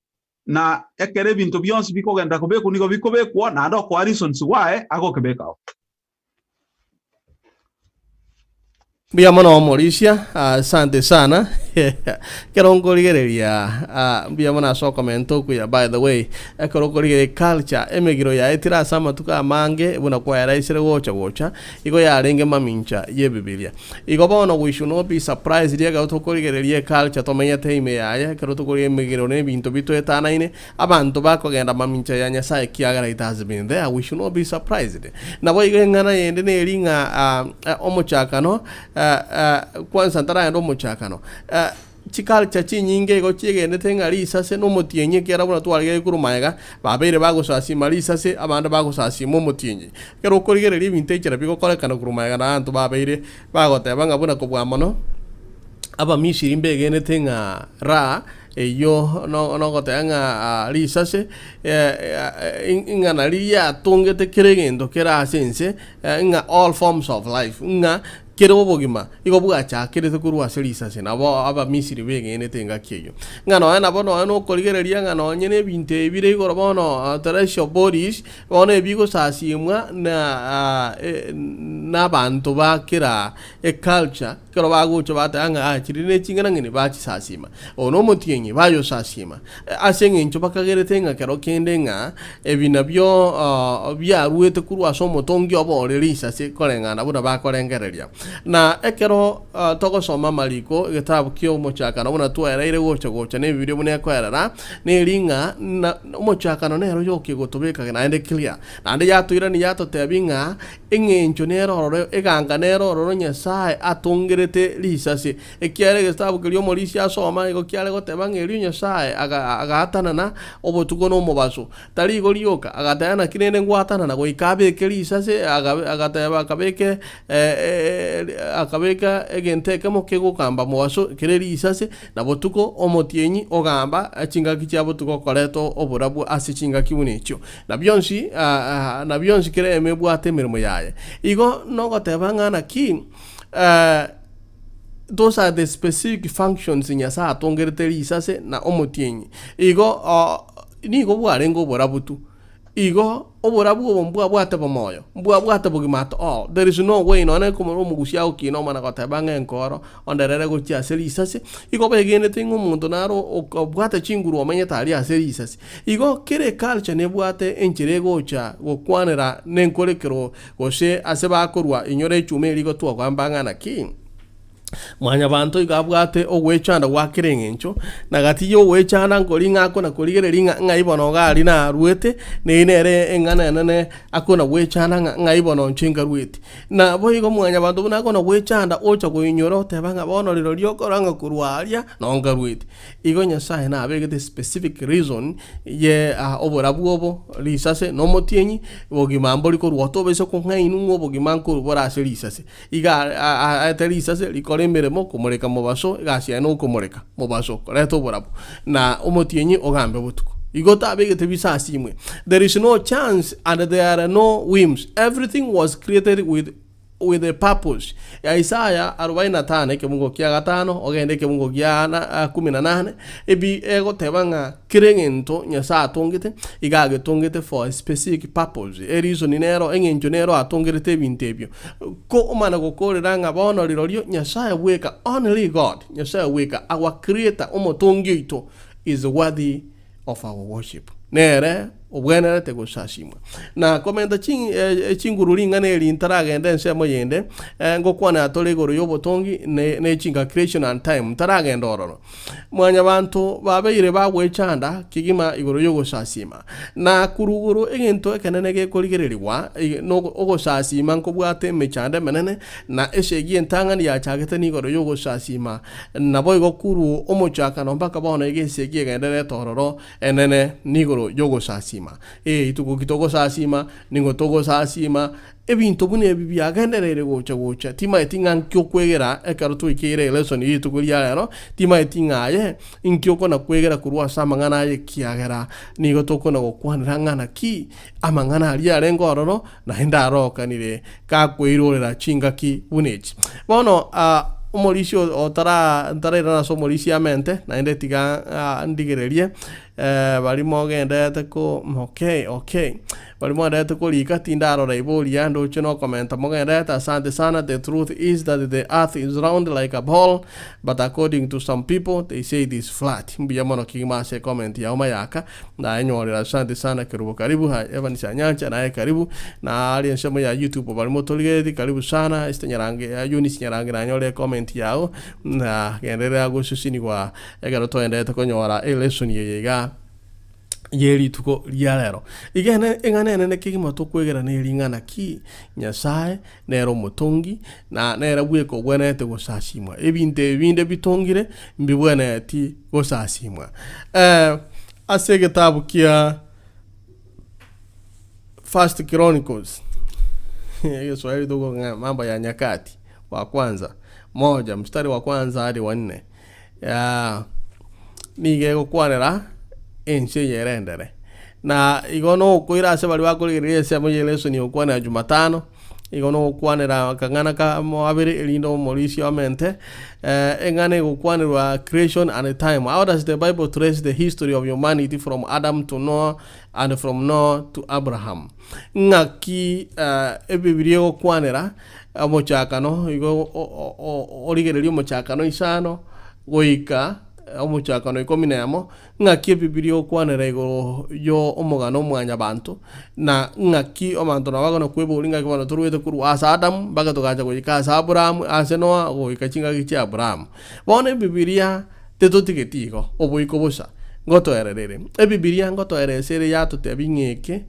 na ekero ebinto bionsi bikogenda kobekwa nigo bikobekwa naende okoa reasons why agokebekao. Mbuya mono omorisia, asante sana. Ekero nkorigereria ah, mbuya mono ase okomenta okuya. By the way, ekero okorigereria culture, emegiro yaetire ase amatuko amange buna kwayaraisire gocha gocha, igo yarenge mamincha y'ebibilia. Igo bono we should not be surprised ekero tokorigereria eculture tomenyete ime yaye, ekero tokorigereria emegiro na ebinto bitoetanaine, Abanto bakogenda mamincha ya Nyasae ekiagera it has been there, we should not be surprised. Naboigo eng'ana yende neri ng'a omochakano kwansa ntaragenda omochakano chiculture chinyinge igo chiegenete ng'a risase na omotienyi ekiagera buna twarigereire korwa magega, babeire bagosasima risase abande bagosasima omotienyi. Ekero okorigereria ebinto echi nabio bigokorekana korwa magega na abanto babeire bagoteba ng'a buna kobua mono, Abamisiri mbegenete ng'a Ra Eyio nogoteba ng'a risase ng'a nario riatongete kera egento kere ase ense, ng'a all forms of life, ng'a kera obogima igo bwachakerete korwa ase risase. Nabo Abamisiri begenete engaki eyio. Ng'a nonya nabo nonya nokorigereria ng'a nonye na ebinto ebi bire igoro bono terrestrial bodies, bono ebigosasiimwa na nabanto ba kera eculture, Ekero bagocha bateba ng'a aa chiri ne ching'enang'eni bachisasima. Oyo nomotienyi. omotienyi bayosasima, ase eng'encho bakagerete ng'a kero kende ng'a ebi nabio biaruete korwa ase omotongi obo ore risase koreng'ana buna bakorengereria. Na ekero togosoma amariko, egetabu ki'omochakano buna twaereire gocha gocha na Ebibilia buna ekoerera, neri ng'a na omochakano nere oyokia gotobeka naende clear. Naende yatoirania yatotebia ng'a eng'encho nere ororo, eganga nere ororo Nyasae atongerete risase. Ekiagera egetabu keria omorisia asoma nigo kiare goteba ng'a erio Nyasae agaatanana obotuko na omobaso. Tari igo rioka, agateba naki rende ngwatanana goika abeke risase, agateba akabeke akabeka egento ekemo kegokamba mobaso kere risase, na botuko omotienyi ogamba chingaki chia botuko koreta oborabu ase chingaki buna echio. Na bionsi na bionsi kera eyemo ebwate emeremo yaye. Igo nogoteba ng'a naki Those are the specific functions Nyasae atongerete risase na omotienyi. Igo nigo bwarenge oborabu tu. Igo oborabu obo mbwabwate bomoyo, mbwabwate bogima at all. There is no way nonya na omogusia agokina omana goteba ng'a enkoro onderere gochia ase risase. Igo begenete ng'a omonto naro obwate chinguru omenyete aria ase risase. Igo kera eculture nebwate enchera egocha gokwanera nenkorekero Gose ase bakorua, inyora echuma eria igotwogamba ng'a naki? Mwanyabanto igo abwate ogwechanda gwa kera eng'encho, na gati y'ogwechanda nkori ng'a akona korigereria ng'a ng'ai bono iga aria naruete, neyio nere eng'ana enene akona gwechanda ng'a ng'ai bono inche nkaruete. Naboigo mwanyabanto buna akona gwechanda ocha koinyora oteba ng'a bono rirorio okora ng'a korwa aria noo nkaruete. Igo Nyasae nabegete specific reason ye oborabu obo, risase na omotienyi, bogima mbori korwa otobaisa kong'ainwa ng'a obogima nkorwa bore ase risase. Iga aete risase rikore emeremo komoreka mobaso, egasi yaye nokomoreka mobaso, koreta oborabu, na omotienyi ogambe botuko. Igo tabegete bisasimwe. There is no chance and there are no whims, everything was created with with a purpose. Isaya arobaini na tano ekebungo kia gatano ogende ekebungo gia na kumi na nane, ebi egoteba ng'a kera egento Nyasae atongete, iga agetongete for a specific purpose, ereason nero, eng'encho nero atongerete ebinto ebio. Ko omana gokorera ng'a bono rirorio Nyasae bweka, only God, Nyasae bweka, our creator, omotongi oito, is worthy of our worship, nere obwenerete gosasimwa. Na komenta chinguru ring'ana eri ntaragenda ensemo yende, ngokwana tore igoro y'obotongi ne chinga creation and time, ntaragenda ororo. Mwanyabanto babeire bagwechanda kegima igoro y'ogosasima. Na korwa igoro egento ekenene gekorigererigwa, ogosasima nkobwate emechando emenene, na esegi entang'ani yachagete nigoro y'ogosasima Naboigo korwa omochakano mpaka bono iga esegi egendererete ororo enene nigoro y'ogosasiima. Ee, rituko ki togosasiima, nigo togosasiima, ebinto buna ebi biagendereire gocha gocha. Timaeti ng'a nki okwegera ekero twaikeire elesson ye rituko ria rero, timaeti ng'a aye inki okona kwegera korwa ase amang'ana aye ekiagera nigo tokona gokwanera ng'a naki amang'ana aria arenge ororo naende arokanire gakweirorera chingaki buna echi. Bono omorisia otara ntarairana ase omorisia amente, naende tiga ndigererie baria mogenderete ko okay okay, baria mogenderete korika tindarora iboria ndoche nokomenta mogenderete asante sana the truth is that the earth is round like a ball but according to some people they say it is flat. Mbuya mono kegima ase ecomment yao mayaka. Naye nyorera asante sana kerubo karibu ha Evans Anyancha naye karibu na aria ensemo ya YouTube bari motorigeretie karibu sana Esther Nyarange Eunice Nyarange nanyore comment yao na genderera gosusinigwa ekero toenderete konyora elesson eye iga ye rituko ria rero. Iga ene eng'ana enene kegima tokwegera neri ng'a naki Nyasaye nere omotongi na nere bweka obwenerete gosasimwa. Ebinto ebi binde bitongire mbibwenereti gosasimwa. Ase egetabu kia First Chronicles, egeswahili tokoroka ng'a mambo ya nyakati wa kwanza moja mstari wa kwanza hadi wa nne, nigo egokwanera ense eye erendere. Na igo nokoira ase baria bakorigereria ensemo ye lesson ogokwanera jumatano, igo nogokwanera akang'ana kamo abere erinde omorisia omente, eng'ana egokwanerwa creation and time, how does the bible trace the history of humanity from Adam to Noah and from Noah to Abraham? Ng'aki ebibiria egokwanera omochakano igo origereria omochakano isano goika. Omochakano ikomi na emo, ng'aki Ebibilia egokwanera igoro yo omogano o mwanyabanto, na ng'aki abanto nabo bakona kweboria ng'aki bono torwete korwa ase Adamu mpaka togacha goika ase Aburaamu, ase Noa, goika chingaki chia Aburaamu. Bono Ebibilia tetotigeti igo, oboiko bosa, ngotoerera ere. Ebibilia ngotoeresa ere yatotebia ng'a eke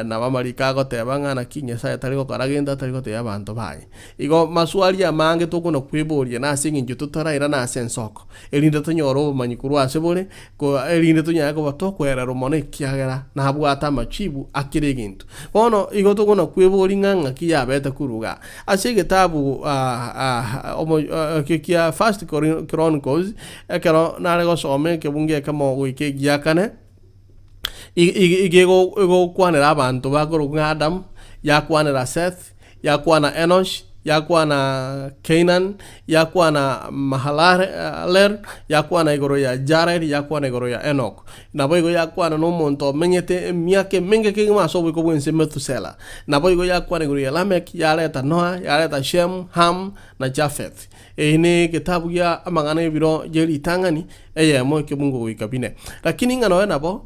Nabo amariko agoteba ng'a naki Nyasae tari gokora gento atari gotebia abanto baye. Igo maswali amange tokona kweboria nase eng'encho totarairana ase ensoko, erinde tonyore obomanyi korwa ase bore, ko erinde tonyare koba tokwererwa mono ekiagera nabwate amachibu a kera egento. Bono igo tokona kweboria ng'a ng'aki yabete korwa igaa. Ase egetabu omo ekio kia First Chronicles, ekero nare gosoma ekebungo ekemo goika egiakane. Iga egokwanera abanto bakorokwa ng'a Adamu, yakwanera Seth, yakwana Enosh, yakwana Keinan, yakwana Mahalalel, yakwana igoro ya Jared, yakwana igoro ya Enok. Naboigo yakwana na omonto omenyete emiaka emenge kegima ase oboiko bw'ense Methusela. Naboigo yakwana igoro ya Lamek, yareta Noa, yareta Shem, Ham, na Japheth. Eye negetabu gia amang'ana y'ebiro ye ritang'ani, eyemo ekebungo goika bine. Lakini ng'a nonya nabo,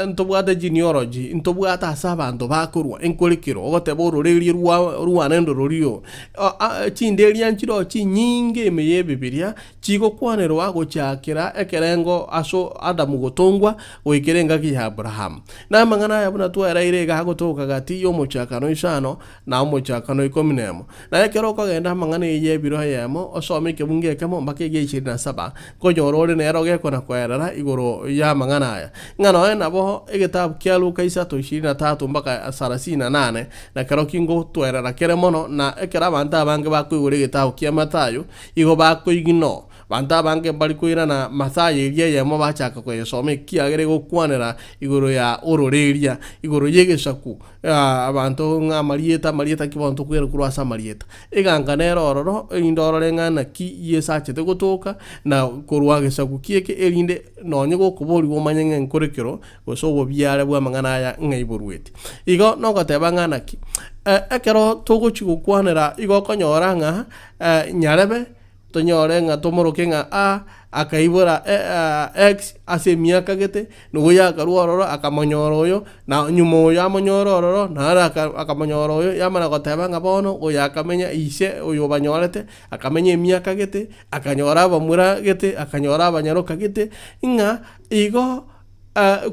ntobwate genealogy, ntobwate ase abanto bakorwa, enkorekero, ogoteba ororeria rwa rwane ndorori oo. Chinderia nchiroo chinyinge ime y'ebibiria, chigokwanerwa gochakera ekerengo ase Adamu gotongwa, goikera engaki ya Abrahamu. Na amang'ana aya buna twaereire iga agotoka gati y'omochakano isano na omochakano ikomi nemo. Na ekero okogenda amang'ana eye y'ebiro eyemo, osome ekebungo ekemo mpaka egia ishirini na saba, nkonyora ore nere ogekona koerera igoro y'amang'ana aya. Ng'a nonya nabo egetabu kia Luka isato ishirini na tatu mpaka sarasini na nane, na kerokio ngotwerera kere mono, na ekero abanto abange bakoigora egetabu kia Mathayo, igo bakoignore. Abanto abange mbari koirana Mathayo eria eyemo bachaka koyesoma ekiagera egokwanera igoro ya ororeria, igoro y'egesaku. Abanto ng'a amarieta, amarieta ki bono tokwera korwa ase amarieta. Eganga nere ororo, erinde orore ng'a naki Yeso achete gotoka, na korwa gesaku kieke, erinde nonye gokoborigwa omanye ng'a nkore kero, gose obobiare bw'amang'ana aya ng'a iboruete. Igo nogoteba ng'a naki, ekero togochia gokwanera igo okonyora ng'a nyarebe, Tonyore ng'a tomoroke ng'a A, akaibora X ase emiaka gete, na oyo akarua ororo akamonyora oyo, na nyuma oyo amonyore ororo, naro akamonyora oyo, yamana goteba ng'a bono oyo akamenya ise oyo obanyorete, akamenya emiaka gete, akanyora abamura gete, akanyora abanyaroka gete, ng'a igo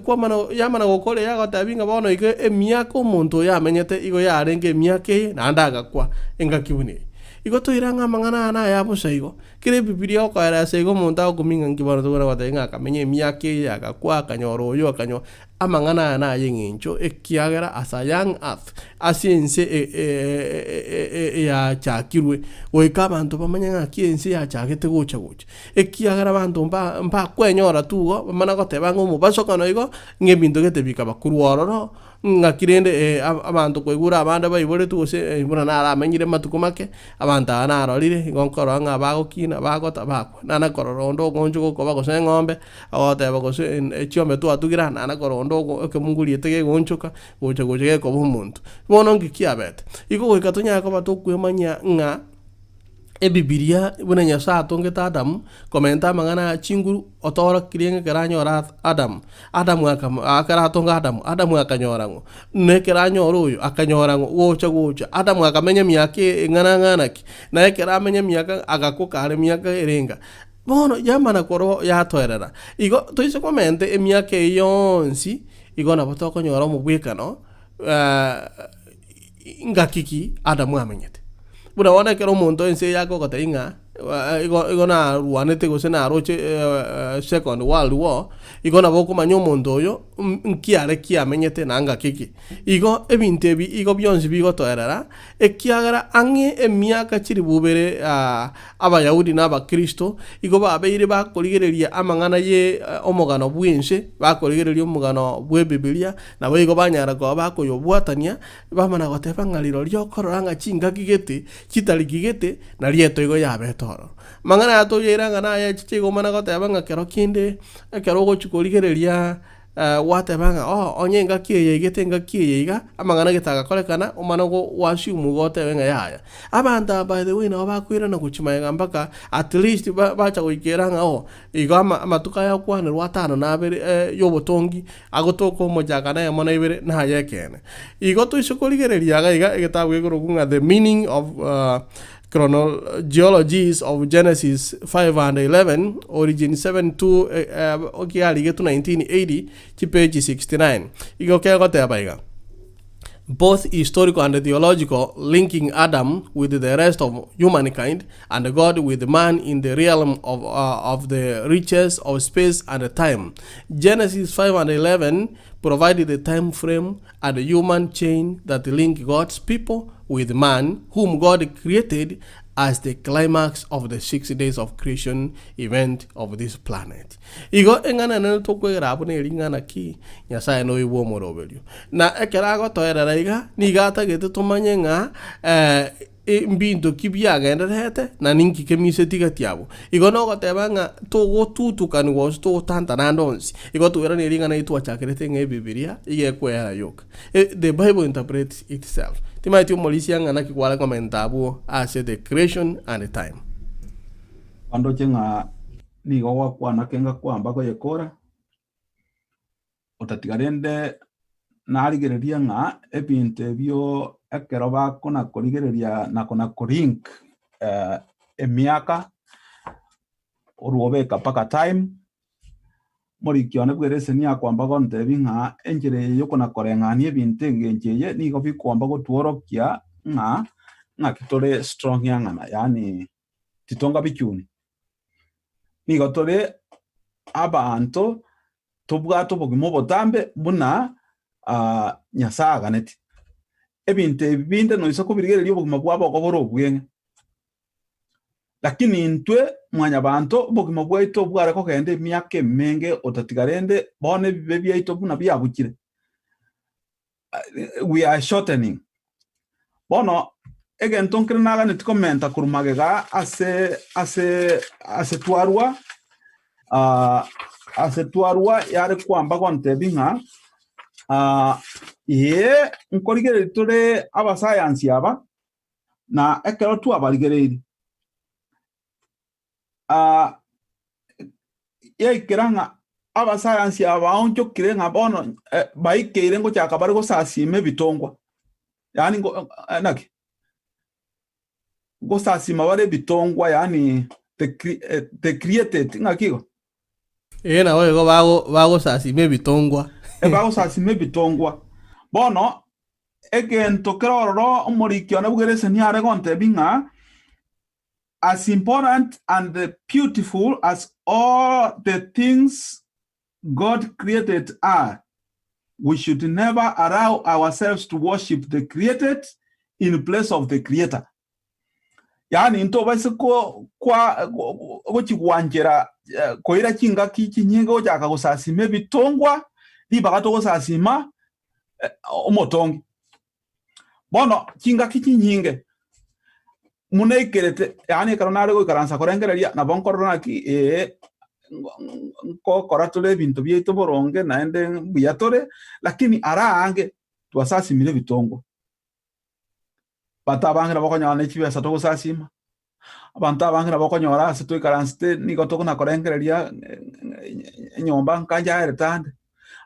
kwamana yamana gokora eye agotebi ng'a bono igo emiaka omonto oyo amenyete igo yarenge emiaka eye naende agakwa engaki buna eye. Igo toire ng'a amang'ana aya naya bosa igo, kera ebibilia okoeresa igo omonto agokumia ng'a nki bono tobwenerete goteba ng'a akamenya emiaka eye agakwa akanyora oyo akanyora, amang'ana aya naye eng'encho ekiagera as a young earth, ase ense eyachakirwe goika abanto bamanye ng'aki ense yachagete gocha gocha. Ekiagera abanto mba mbakwenyora tu igo, bamana goteba ng'a omobasokano igo, ng'a ebinto gete bikaba korwa ororo, ng'aki rende abanto kwaigure abande baiboretwe gose buna naramenyire matuko make, abanto aba narorire, igo nkorora ng'a bagokina, bagota, bakwa. Nana korora onde ogoonchoka okoba gose eng'ombe, ogoteba gose chiombe twatugire aa, nana korora onde ogo ekemunguri ete kegoonchoka, gocha gocha gekoba omonto. Bono nki kiabete? Igo goika tonyare koba tokwemanyia ng'a. Ebibilia buna Nyasae atongete Adamu, komenta amang'ana aya chinguru, otoorokirie ng'a ekero anyora Adamu, Adamu akamo ekero atonga Adamu, Adamu akanyora ng'o? Na ekero anyora oyo, akanyora ng'o? Gocha gocha, Adamu akamenya emiaka eng'ana ng'ana ki? Na ekero amenya emiaka agakwa kare emiaka ere enga. Bono yamana korwa yatoerera. Igo toise komenta emiaka eye yonsi, igo nabo tokonyora omobwekano ngaki ki Adamu amenyete. Buna bono ekero omonto ense eye akogotebia ng'a igo igo narwanete gose naroche second world war, igo nabo okomanya omonto oyo nki are ki amenyete na ngaki ki. Igo ebinto ebi igo bionsi bigotoerera, ekiagera ang'e emiaka chilifu ibere Abayahudi na Abakristo igo babeire bakorigereria amang'ana ye omogano bw'ense, bakorigereria omogano bw'Ebibilia, Naboigo banyara koba bakoyobwatania, bamana goteba ng'a rirorio okorora ng'a chingaki gete, chitariki gete, nario etoigo yabete ororo. Amang'ana aya toyaira ng'a naye echiche igo omana goteba ng'a kero kende, ekero ogochia korigereria. Gwateba ng'a oh onye engaki eye yaigete engaki eye iga, amang'ana gete agakorekana, omana go goassume igo otebe ng'a yaya. Abanto aba by the way nabo bakoirana gochia magega mpaka at least ba bacha goikera ng'a oh igo ama amatuko aya okwanerwa atano na abere ya obotongi, agotoka omochakano eyemo na ibere naye ekeene. Igo toise korigereria iga iga egetabu gekorokwa ng'a the meaning of Chronologies of Genesis 5 and 11, Origin 7 2, kiarigetwe 1980, chipeji 69. Igo kegoteba iga, Both historical and theological, linking Adam with the rest of humankind and God with man in the realm of, uh, of the reaches of space and time. Genesis 5 and 11 provide the time frame and human chain that link God's people with man whom God created as the climax of the 6 days of creation event of this planet. Igo eng'ana enene tokwegera abwo neri ng'a naki Nyasae noyo bw'omoroberio. Na ekero agotoerera iga, nigo atagete tomanye ng'a eh, Mbinto ki biagendererete, na ninki kemiseti gati abwo? Igo nogoteba ng'a togotutukanigwa gose togotantana ande onsi. Igo toiranerie ring'ana eri twachakerete ng'a Ebibilia iga ekwera yoka. The Bible interprets itself. Timaeti omorisia ng'a naki kware komenta abwo ase the creation and time. Bandoche ng'a nigo gwakwana kenga kwamba koyekora, Otatiga rende narigereria ng'a ebinto ebio ekero bakona korigereria na kona kolink emiaka, orwobeka mpaka time, omoriki one bw'ereseni akwamba gontebia ng'a enchera eye yokona koreng'ania ebinto engencho eye nigo bikwamba gotworokia ng'a ng'aki tore strong ang'ana yaani titonga bichuni. Nigo tore abanto tobwate obogima obotambe buna Nyasae aganeti. Ebinto ebi binde noisa kobirigereria obogima bwabo igo bore obweng'e. Lakini intwe mwanyabanto obogima bwaito bware kogenda emiaka emenge otatiga rende bono ebibe biaito buna biabuchire, we are shortening. Bono egento nkere naganeti komenta korwa magega ase ase ase twarwa ase twarwa yare kwamba gontebia ng'a ee nkorigereria tore abasayansi aba na ekero twabarigereirie yaikera ng'a abasayansi aba baonchokire ng'a bono baikeire ngochaka bare gosasima ebitongwa, yaani ngo naki, gosasima bare ebitongwa yaani the cre- the created ng'aki igo? Ee nabo igo bago bagosasima ebitongwa. Ebagosasima ebitongwa. Bono egento kere ororo omoriki one bw'ereseni are gontebia ng'a As important and beautiful as all the things God created are, we should never allow ourselves to worship the created in place of the Creator. Yaani ntobaise ko kwa gochigwanchera koira chingaki chinyinge gochaka gosasima ebitongwa ribaga togosasima omotongi. Bono chingaki chinyinge buna eikerete, yaani ekero nare goikaransa korengereria, nabo nkorora naki ee, nkokora tore ebinto biaito boronge naende mbuya tore, lakini ara aange twasasimire ebitongwa. Abanto abange nabo okonyora ne chibesa togosasima, abanto abange nabo okonyora ase toikaransete nigo tokona korengereria enyomba nkanchaerete ande,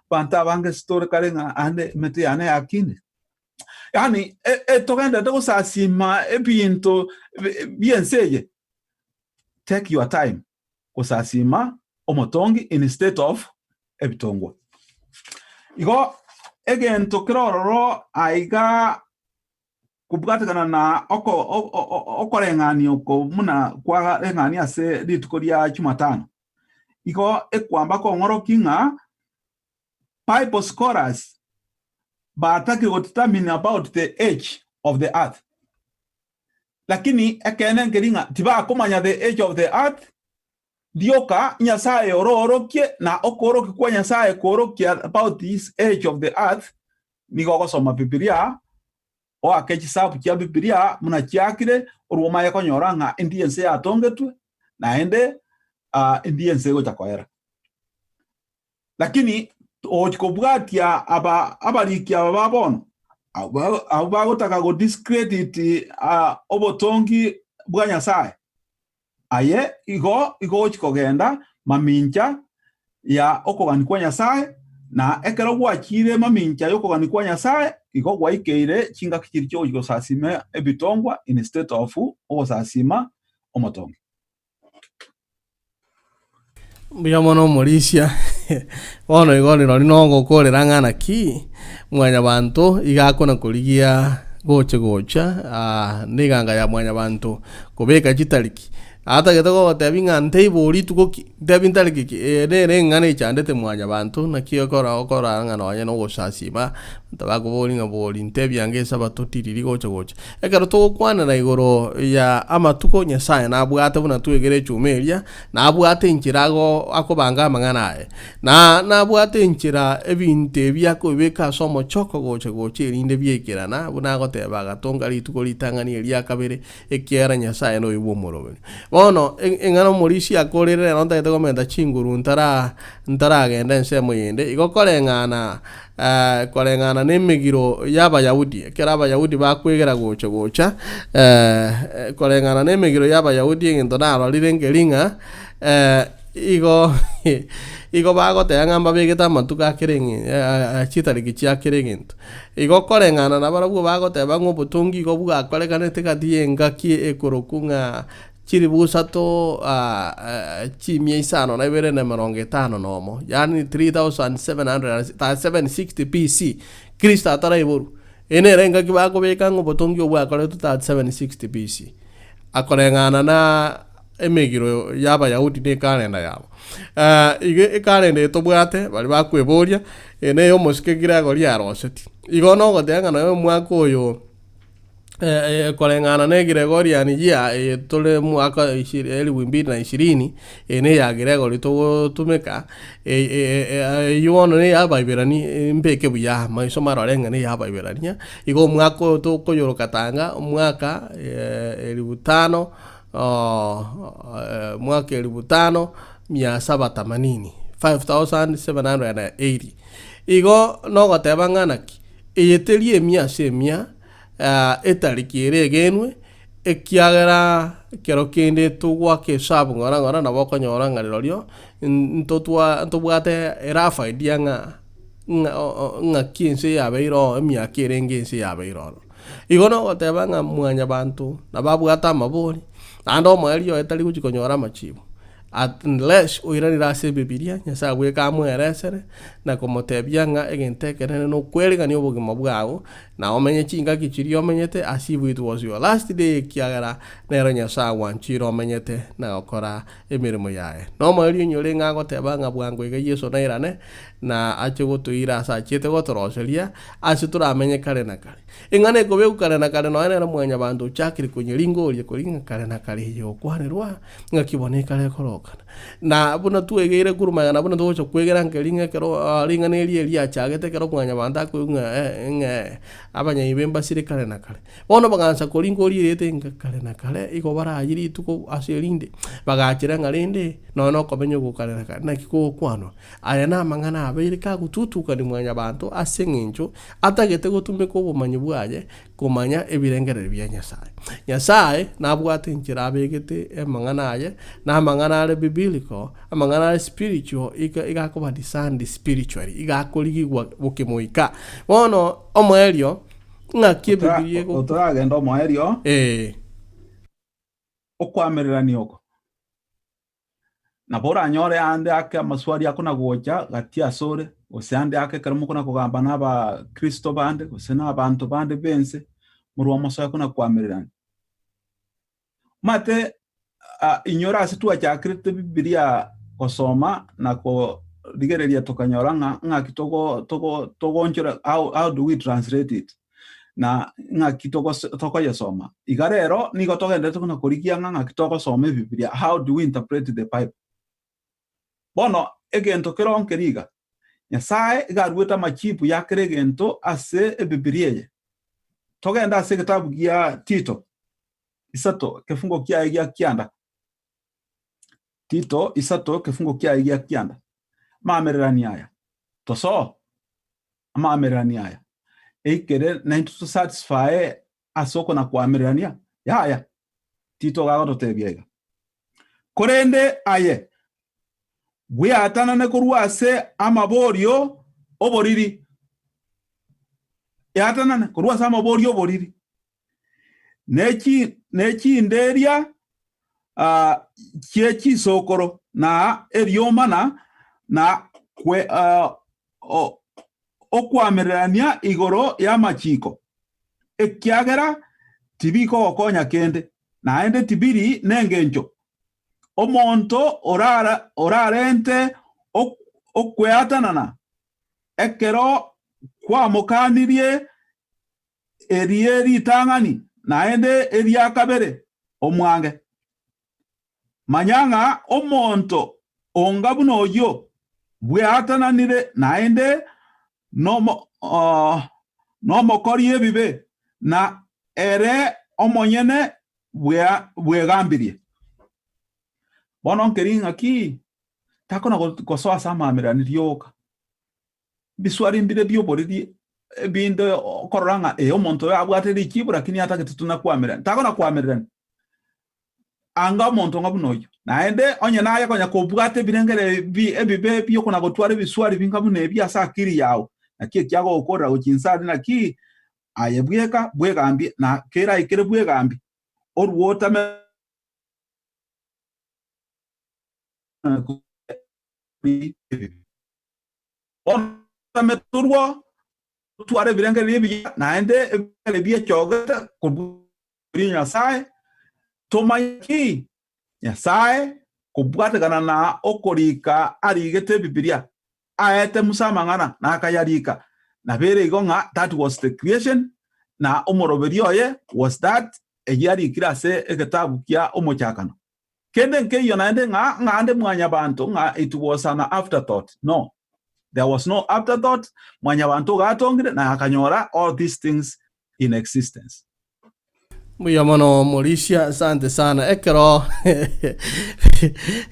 abanto abange ase tore kare ng'a ande emete yane yakinire. Yaani etogenderete gosasima ebinto bi'ense eye, take your time gosasima omotongi instead of ebitongwa. Igo egento kere ororo aiga kobwatekana na okoreng'ania oko buna kwareng'ania ase rituko ria Jumatano, igo ekwamba kong'orokia ng'a Bible scholars batakire go determine about the age of the earth. Lakini ekeene nkeri ng'a tibakomanya the age of the earth rioka Nyasaye oroorokie na okoorokia kwa Nyasaye koorokia about this age of the earth nigo ogosoma Bibilia oake chisabu chia Bibilia buna chiakire orwo omaye konyora ng'a endi ense yatongetwe naende uh, endi ense egocha koera. Lakini. Ogochia kobwatia aba abariki aba ba bono, abwo bagotaka go discredit obotongi bwa Nyasae, aye igo igochi kogenda mamincha ya okogania kwa Nyasae, na ekero gwachire mamincha y'okogania kwa Nyasae, igo gwaikeire chingaki chiria chiogochia gosasima ebitongwa instead of ogosasima omotongi. Mbuya mono omorisia, bono igo rirorio nogokorera ng'a naki, mwanyabanto iga akona korigia gocha gocha neganga ya mwanyabanto kobeka chitariki. Atagete gogotebia ng'a nteibo rituko ki, ntebi ntariki ki, eye nere eng'ana echandete mwanyabanto naki okora okora ng'a nonye na ogosasima, abanto bakoboria ng'a bori ntebia ange esabato tiriri gocha gocha. Ekero togokwanera igoro ya amatuko Nyasae nabwate buna twegere echuma eria, nabwate enchera ago akobanga amang'ana aye, na nabwate enchera ebinto ebi akobibeka ase omochoko gocha gocha erinde biaikerana, buna agoteba agatonga rituko ritang'ani eria kabere, ekiagera Nyasae noyo bw'omoroberi. Bono eng'ana omorisia akorire rero ntagete komenta chinguru ntara ntaragenda ensemo yende, igo koreng'ana koreng'ana nemegiro y'Abayahudi, ekero Abayahudi bakwegera gocha gocha, koreng'ana nemegiro y'Abayahudi egento narorire nkeri ng'a igo igo bagoteba ng'a mbabegete amatuko a kera eng'e chitariki chia kera egento. Igo koreng'ana nabarabwo bagoteba ng'a obotongi igo bwakorekanete gati y'engaki ekorokwa ng'a chilifu isato chimia isano na ibere na emerongo etano na omo, yaani 3760 BC, Kristo ataraiborwa. Eye nere engaki bakobeka ng'a obotongi obwo bwakoretwe 3760 BC, akoreng'ana na emegiro y'Abayahudi na ekalenda yabo. Igo ekalenda eye tobwate, baria bakweboria, eye neye omosike Gregory arosetie. Igo nogoteba ng'a nonya omwaka oyo koreng'ana na Gregorian year eye tore mwaka elifu mbili na ishirini, eye neya Gregory togotumeka, eywo bono neya Abaibirania mbeke buya maiso marore ng'a neya Abaibirania, igo omwaka oyo tokoyoroka tanga omwaka elifu tano mwaka elifu tano mia saba themanini, 5780. Igo nogoteba ng'a naki, eye teri emia ase emia etariki ere egenwe, ekiagera ekero kende togoaka esabu ng'ora ng'ora nabo okonyora ng'a rirorio ntotwa ntobwate erough idea ng'a ng'a ng'aki ense yabeire oo emiaka erenge ense yabeire ororo. Igo nogoteba ng'a mwanyabanto nababwate amabori, naende omoerio oye tari gochia konyora amachibu. Unless oiranire ase ebibiria, Nyasae bweka amoeresere, na komotebia ng'a egento ekenene nokweregania obogima bwao, na omenye chingaki chiria omenyete as if it was your last day ekiagera nero Nyasae agwanchire omenyete na gokora emeremo yaye. Nomoerio onyore ng'a agoteba ng'a bwango iga Yeso nairane, na ache gotoira ase achiete gotoroseria, ase toramenye kare na kare. Eng'ana ekobekwa kare na kare nonya nere mwanyabanto ochakire konyeringoria koria ng'a kare na kare eye gokwanerwa, ng'aki bono ekare ekorokana. Na buna twegeire korwa magega na buna togocha kwegera nkeri ng'a ekero ring'ana eri eriachagete ekero mwanyabanto akoigwa ng'a ng'a abanyaibe mbasire kare na kare. Bono bagansa koringoria erieta ng'a kare na kare igo barayie rituko ase erinde, bagachera ng'a rende nonya na okomenya oko kare na kare naki kogokwanwa. Aya namang'ana abeire kagotutukania mwanyabanto ase engencho atagete gotumeka obomanyi bwaye komanya ebirengererio bia Nyasae. Nyasae nabwate enchera abegete amang'ana aye, na amang'ana are biblical, amang'ana are spiritual, iga iga akoba discerned spiritually, iga akorigigwa bokemoika. Bono omoerio, ng'aki ebibiria ego Otaragenda omoerio, eh. okwamererania oko. Nabo oranyore aande ake amaswali akona gocha gati asore, gose ande ake ekero mokona kogamba na abakristo bande, gose na abanto bande b'ense, morwe omosoe kona koamererania. Omanyete inyore ase twachakirete Bibilia gosoma na korigereria tokanyora ng'a ng'aki togo togo togoonchora how how do we translate it? Na ng'aki tokoyesoma. Iga rero nigo togenderete buna korigia ng'a ng'aki togosoma Ebibilia, how do we interpret the Bible. Bono egento kero nkeri iga, Nyasae iga aruete amachibu ya kera egento ase Ebibilia eye. Togende ase egetabu gia Tito isato ekefungo kiaye gia kianda. Tito isato ekefungo kiaye gia kianda. Maamererania aya. Tosoa amaamererania aya, eikere naintwe tosatisfye ase okona-koamererania? Yaya, titogagototebia iga. Korende aye, bweatanane korwa ase amaborio 'oboriri, eatanane korwa ase amaborio 'oboriri, ne chinderia chie chisokoro, na eriomana, na okoamererania igoro y'amachiko, ekiagera tibikogokonya kende, naende tibiri nengencho. Omonto orarente okweatanana ekero kwamokanirie erie ritang'ani, naende eria kabere omwange. Manya ng'a omonto onga buna oyio bweatananire naende nomokori ebibe, na ere omonyene bwegambirie. Bono nkeri ng'aki takona gosoa ase amaamererani rioka. Ebiswari mbire bi'oboriri ebinde okorora ng'a ee omonto oyo abwate richibu lakini atagete tuna koamererania. Takona koamererania anga omonto ng'a buna oyio. Naende onye naye konya kobwata ebirengererio bi ebibe bi'okona gotwara ebiswari binga buna ebi ase akiri yao, naki ekiagogokorera gochia inse aria naki aye bweka bwegambie na keraikere bwegambie orue otame ebibe. Bono torwo totware ebirengererio ebiya, naende ebirengererio biechogete kobua Nyasae, tomanye ki Nyasae kobwatekana na okorika arigete Ebibilia, aete Musa amang'ana na akayarika, nabere igo ng'a that was the creation, na omoroberi oye was that eyio arikire ase egetabu kia Omochakano. Kende nkeiyo naende ng'a ng'ande mwanyabanto ng'a it was an afterthought. No. There was no afterthought. Mwanyabanto ogatongire na akanyora all these things in existence. Mbuya mono Morisia, asante sana. Ekero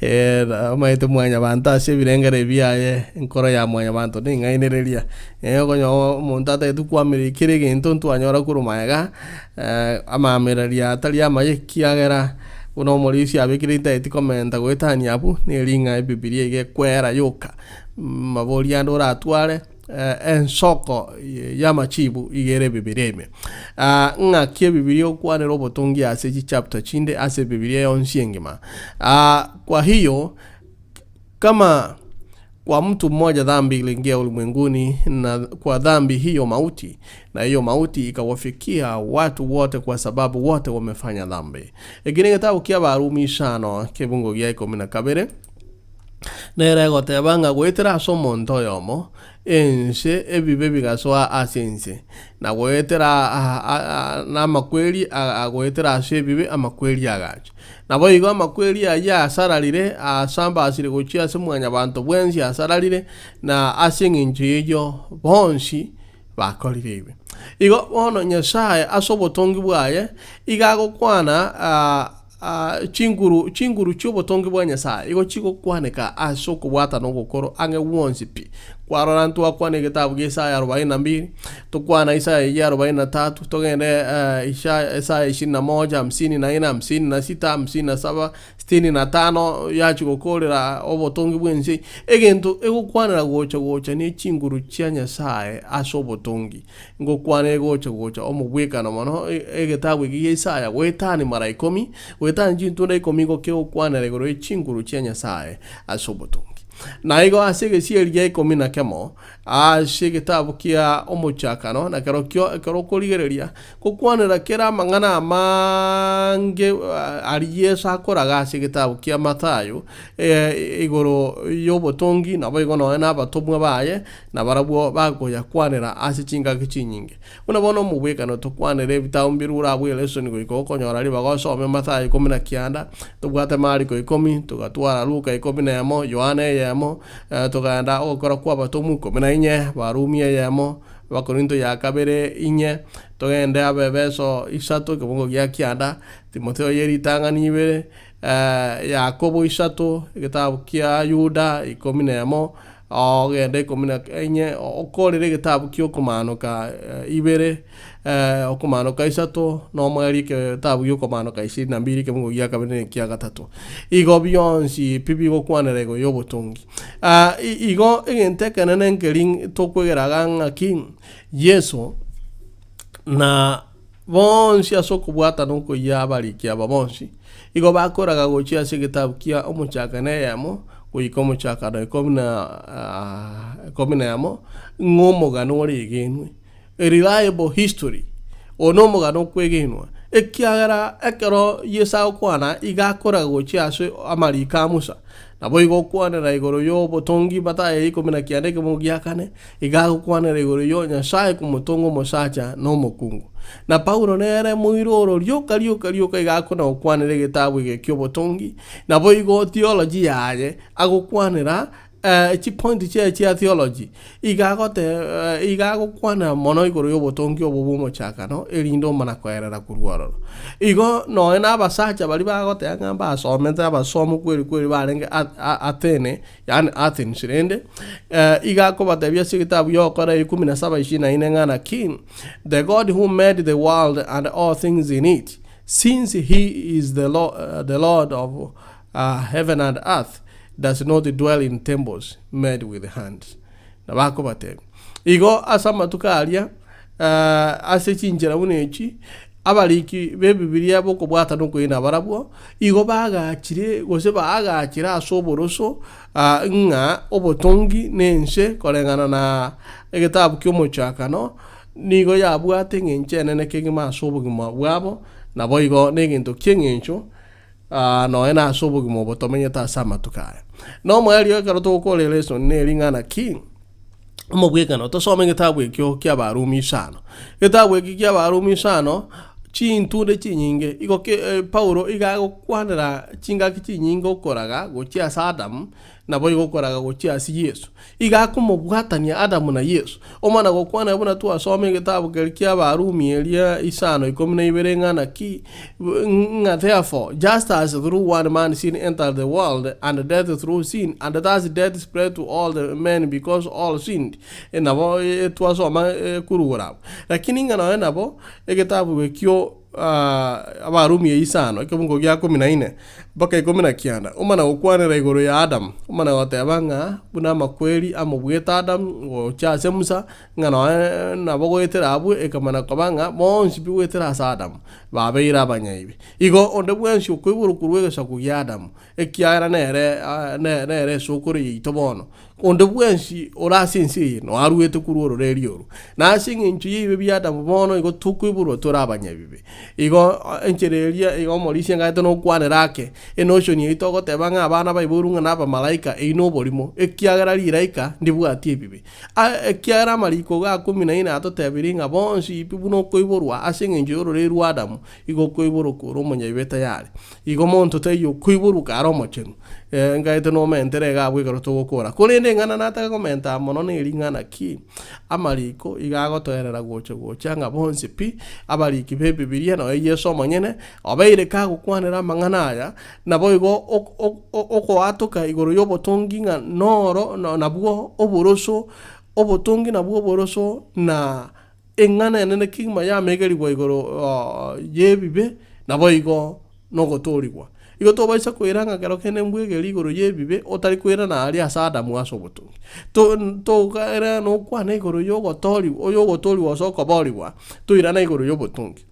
eh, omanyete mwanyabanto ase ebirengero ebiaye, enkoro ya mwanyabanto neng'ainereria. Eh, okonyora omonto atagete kwamiria kera egento ntwanyora korwa magega, eh, amaamereria atari amaya ekiagera Buna omorisia abekire intageti komenta goetania abwo, neri ng'a Ebibilia iga ekwera yoka. Maborio ande oratware, ensoko y'amachibu iga ere Ebibilia ime. Ng'aki Ebibilia egokwanera obotongi ase chichapter chinde ase Ebibilia yonsi engima? Kwa hiyo Kama kwa mtu mmoja dhambi iliingia ulimwenguni, na kwa dhambi hiyo mauti, na hiyo mauti ikawafikia watu wote, kwa sababu wote wamefanya dhambi. Eki negetabu kia Abarumi isano, kebungo gia ikomi na kabere, nere egoteba ng'a goetera ase omonto oyomo ense ebibe bigasoa ase ense, na goetera namakweri goetera ase ebibe amakweri agacha. Naboigo amakweri ayio asararire, asambasire gochia ase Mwanyabaanto bwensi asararire, na ase engencho y'eyio bonsi bakorire ebibe. Igo bono Nyasae ase obotongi bwaye iga agokwana chinguru chinguru chi'obotongi bwa Nyasae igo chigokwaneka ase okobwatana ogokoro ang'e gwonsi pi. Kwarora ntwakwana egetabu gia Isaya arobaini na mbili, tokwana Isaya eyio arobaini na tatu, togende Isaya ishirini na moja, hamsini na ine, hamsini na sita, hamsini na saba, sitini na tano, yachia gokorera obotongi bw'ense. Egento egokwanera gocha gocha ne chinguru chia Nyasae ase obotongi. Ngokwana egocha gocha omobwekano mono egetabu eke gia Isaya goetania mara ikomi, goetania chintunda ikomi igo kegokwanera igoro ye chinguru chia Nyasae ase obotongi. Na igo ase egesieri gia ikomi na kemo, ase egetabu kia Omochakano, na kerokio ekero okorigereria, gokwanera kera amang'ana amange aria Yeso akoraga ase egetabu kia Mathayo, igoro y'obotongi, naboigo nonya nabatomwa baye, nabarabwo bakoyakwanera ase chingaki chinyinge. Buna bono omobwekano tokwanere ebitabu mbirure abwo elesoni goika okonyora ribaga osome Mathayo ikomi na kianda, tobwate Mariko ikomi, togatwara Luka ikomi na emo, Yohana eyemo, togenda ogokora kw'abatomwa ikomi na inye, Abarumi eyemo, Abakorinto ya kabere inye, togende Abaefeso isato ekebungo gia kianda, Timotheo ye ritang'ani ibere, Yakobo isato, egetabu kia Yuda ikomi na emo. Ogende ikomi na enye, okorere egetabu kia okomanoka ibere, okomanoka isato, na omoerio eketabu gia okomanoka ishirini na mbiri ekemungo gia kabere na ekia gatato. Igo bionsi pi bigokwanera igoro y'obotongi. Igo egento ekenene nkeri tokwegera iga ng'aki, Yeso na bonsi ase okobwatana okoyia abariki aba bonsi, igo bakoraga gochia ase egetabu kia omochakano eyemo goika omochakano ikomi na ikomi na emo, ng'a omogano ore egenwe, a reliable history, oyo na omogano okwegenwa, ekiagera ekero Yeso agokwana iga akoraga gochia ase amariko a Musa, naboigo okwanera igoro y'obotongi Mathayo ikomi na kianda ekemogo gia kane, Iga agokwanera igoro yo Nyasae komotonga omosacha na omokungu. Na Paulo nere moiro oro rioka rioka rioka iga akona gokwanera egetabu eke ki'obotongi, naboigo theology yaye agokwanera chipoint chiaye chia theology iga agote iga agokwanera mono igoro y'obotongi obo bw'omochakano erinde omana koerera korwa ororo. Igo nonya na abasacha baria bagoteba ng'a mbasomete abasomu kweri kweri barenge Athene yaani Athens rende, iga akobatebia ase egetabu y'ogokora ikomi na saba ishirini na ine ng'a naki, The God who made the world and all things in it, since he is the, Lo the Lord of uh, heaven and earth, does not dwell in temples made with hands. Nabo akobatebia. Igo ase amatuko aria, uh, ase chinchera buna echi, Abariki b'Ebibilia b'okobwatana okoyia nabarabwo igo baagachire gose baagachire ase oboroso ng'a obotongi nense koreng'ana na egetabu ki'omochakano nigo yabwate eng'encho enene kegima ase obogima bwabo, naboigo negento ki'eng'encho nonya nase obogima obo tomenyete ase amatuko aya. Nomoerio ekero togokora elesson neri ng'a naki omobwekano tosome egetabu ekio ki'Abarumi isano. Egetabu eki ki'Abarumi isano, chintunde chinyinge, igo ke Paulo iga agokwanera chingaki chinyinge okoraga gochia ase Adamu, naboigo okoraga gochia ase Yeso. Iga akomobwatania Adamu na Yeso. Omana gokwana buna twasoma egetabu keria ki'Abarumi eria isano ikomi na ibere ng'a naki, ng'a therefore, just as through one man sin entered the world, and death through sin, and thus death spread to all the men because all sinned. Nabo twasoma kurugoro abwo. Lakini ng'a nonya nabo egetabu ekio Abarumi isano, ekebungo gia ikomi na ine mpaka ikomi na kianda, omana gokwanera igoro ya Adamu, omana goteba ng'a buna amakweri amobuete Adamu gocha ase Musa, ng'a nonya nabo goetera abwo ekamana koba ng'a bonsi pi goetera ase Adamu babeire abanyaibi. Igo onde bwensi okoiborwa korwa egesaku gia Adamu, ekiagera nere nere esokoro yaito bono, onde bwensi ore ase ense eye noaruete korwa ororeria oro. Na ase eng'encho y'ebibe bi'Adamu bono igo tokoiborwa tore abanyabibe. Igo enchera eria igo omorisia ngaete nokwanera ake, enotion eyio togoteba ng'a abana baiborwe ng'a nabamalaika, eyio noborimo, ekiagera rilaika ndibwati ebibe. Ekiagera amariko ga kumi na ine atotebirie ng'a bonsi pi buna okoiborwa ase engencho y'ororeria rwa Adamu, igo okoiborwa kore omonyabibe tayari. Igo monto taiyo okoiborwa kare omochenu. Ngaete nomentere iga abwo ekero togokora. Korende eng'ana nataka komenta aa mono neri ng'a naki, amariko iga agotoerera gocha gocha ng'a bonsi pi, abariki b'Ebibilia nonya Yeso omonyene, obeire kagokwanera amang'ana aya, Naboigo okoatoka igoro y'obotongi ng'a noro nabwo oboroso, obotongi nabwo oboroso, na eng'ana enene kegima yamegerigwa igoro y'ebibe, naboigo nogotoorigwa. Igo tobaisa koira ng'a kero kende mbwegeri igoro y'ebibe otari koirana aria ase Adamu ase obotongi. Tokaira nokwana igoro y'ogotoorigwa oyogotoorigwa gose okoboorigwa, toirana igoro y'obotongi.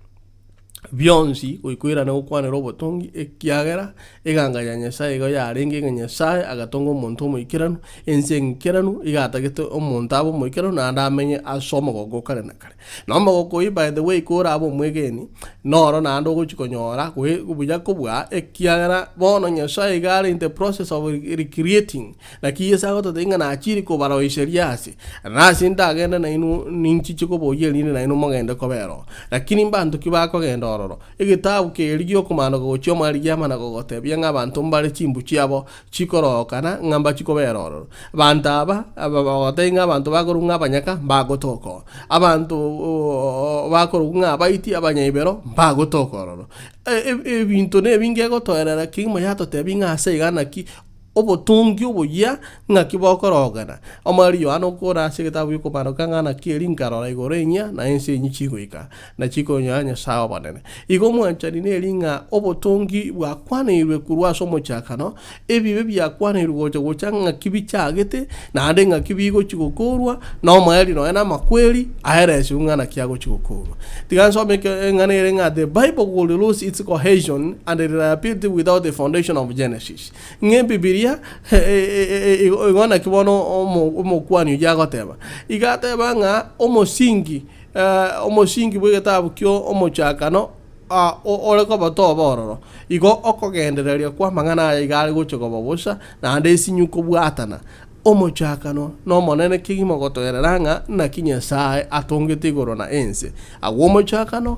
Bionsi goika oirane gokwanera obotongi, ekiagera eganga ya Nyasae igo yarenge ng'a Nyasae agatonga omonto omoikeranu, ense eng'ikeranu, iga atagete omonto abe omoikeranu naende amenye ase omogoko o kare na kare. Na omogoko oyio by the way korabe omwegeni, noro naende ogochia konyora goe buya kobua, ekiagera bono Nyasae iga are in the process of recreating. Naki Yeso agototebia ng'a nachire kobaroiseria ase, na ase ndagende nainwe ninchiche koboyia erinde nainwe mogende kobera oo. Lakini mbanto ki bakogenda ororo? Egetabu keria gi'okomanoka gochia omwari giamana gogotebia ng'a abanto mbare chimbu chiabo chikorokana ng'a mbachie kobera ororo. Abanto aba bagotebia ng'a abanto bakorokwa ng'a abanyaka mbagotoka oo. Abanto bakorokwa ng'a abaiti, abanyaibero mbagotoka ororo. Ebinto nebinge egotoerera kegima yatotebia ng'a ase iga naki. Obotongi oboyia ng'aki bokorogana. Omorwoti Yohana okora ase egetabu gi'okomaroka ng'a naki eri nkarora igoro enyia na ense enyia chigoika, na chikonyora Nyasae obonene. Igo omwanchani neri ng'a obotongi bwakwaneirwe korwa ase omochakano, ebibe biakwaneirwe gocha gocha ng'aki bichagete, naende ng'aki bigochi gokorwa, na omoerio nonya namakweri aeresirwe ng'a naki agochi gokorwa. Tiga nsome eng'ana ere ng'a the Bible would lose its cohesion and reliability without the foundation of Genesis. Ng'a Ebibilia igo naki bono omokuani oyio agoteba. Iga ateba ng'a omosingi omosingi bw'egetabu ki'omochakano ore koba toba ororo. Igo okogendereria kw'amang'ana aya iga are gocha koba bosa, naende esinyu kobwatana. Omochakano nomonene kegima gotoerera ng'a naki Nyasae atongete igoro na ense. Agwo omochakano,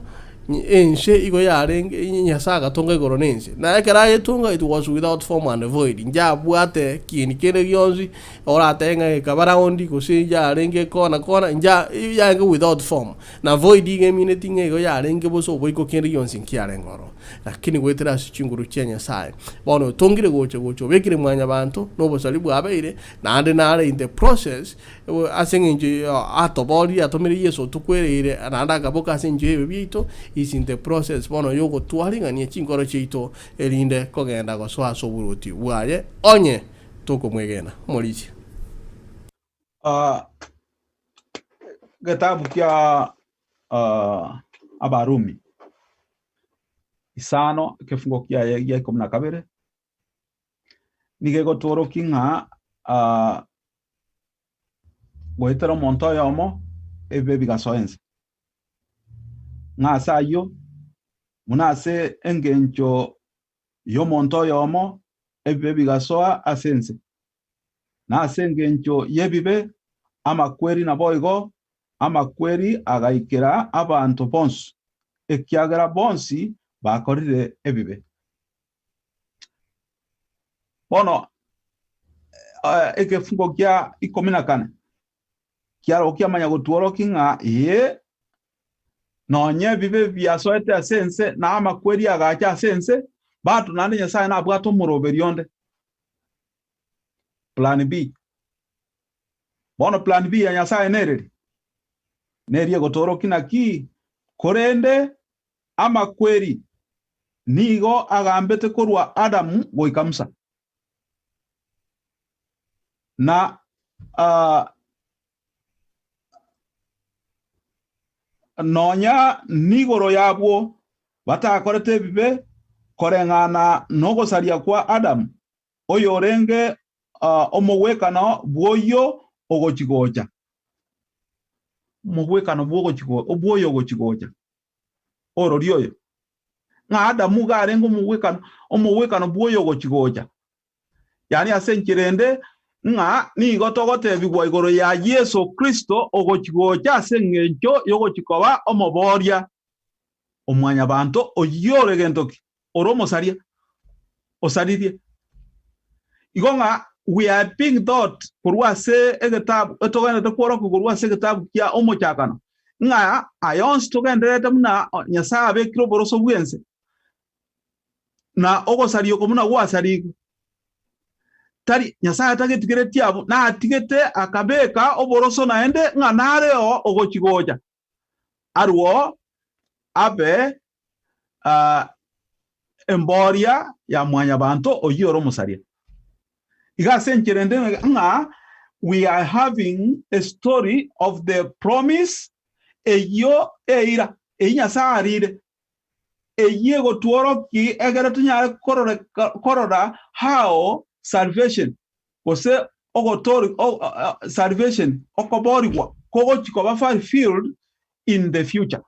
ense igo yarenge, Nyasae agatonga igoro na ense. Na ekero ayetonga it was without form and void, njabwate kieni kende gionsi, oratebe ng'a ekaba round gose yarenge kona kona, nja yarenge without form. Na void iga emineti ng'a igo yarenge bosa oboiko kende gionsi nkiarenge ororo. Lakini goetera ase chinguru chia Nyasae, bono otongire gocha gocha obekire mwanyabanto, na obosari bwabeire, naende nare in the process, ase eng'encho atoboorire atomire Yeso otokwereire, naende akaboka ase enchera y'ebibe biaito, is in the process bono yogotwarigania chinkoro chiaito, erinde kogenda gosoa ase oboruoti bwaye, onye tokomwegena. Omorisia. Egetabu kia Abarumi isano ekefungo kiaye gia ikomi na kabere nigo egotworokia ng'a goetera omonto oyomo ebibe bigasoa ense. Ng'a ase ayio, buna ase engencho y'omonto oyomo ebibe bigasoa ase ense, na ase engencho y'ebibe amakweri naboigo amakweri agaikera abanto bonsi, ekiagera bonsi bakorire ebibe. Bono ekefungo kia ikomi na kane kiarokio kiamanya gotworokia ng'a ee, nonye ebibe biasoete ase ense na amakweri agacha ase ense, bado naende Nyasae nabwate omoroberi onde. Plan B. Bono plan B ya Nyasae nereri? Neri egotorokia naki? Korende amakweri nigo agambete korwa Adamu goika Musa. Na nonya nigoro yabwo batakorete ebibe koreng'ana nogosaria kwa Adamu, oyorenge omogwekano bw'oyio ogochi-gocha. Omogwekano bw'oyo ogochi-gocha. Ororia oyo. Ng'a Adamu iga arenge omogwekano, omogwekano bw'oyo ogochi-gocha. Yaani ase enchera ende, ng'a nigo togotebigwa igoro ya Yeso Kristo ogochi-gocha ase engencho y'ogochi koba omoboria o mwanyabanto oyio ore gento ki? Ore omosaria, osaririe. Igo ng'a we are being taught korwa ase egetabu, etogenderete kworokia korwa ase egetabu kia omochakano, ng'a aya onsi togendererete buna Nyasae abekire oboroso bw'ense, na ogosaria oko buna gwasarigwe. Tari Nyasae atagetigeretie abwo, natigete akabeka oboroso naende ng'a nareo ogochi-gocha. Arwo abe emboria ya mwanyabanto oyio ore omosaria. Iga ase enchera ende ng'a we are having a story of the promise eyio eira eyio Nyasae arire eyio egotworokia egere tonyare korora how salvation gose ogotoori salvation okoboorigwa kogochi koba fulfilled in the future.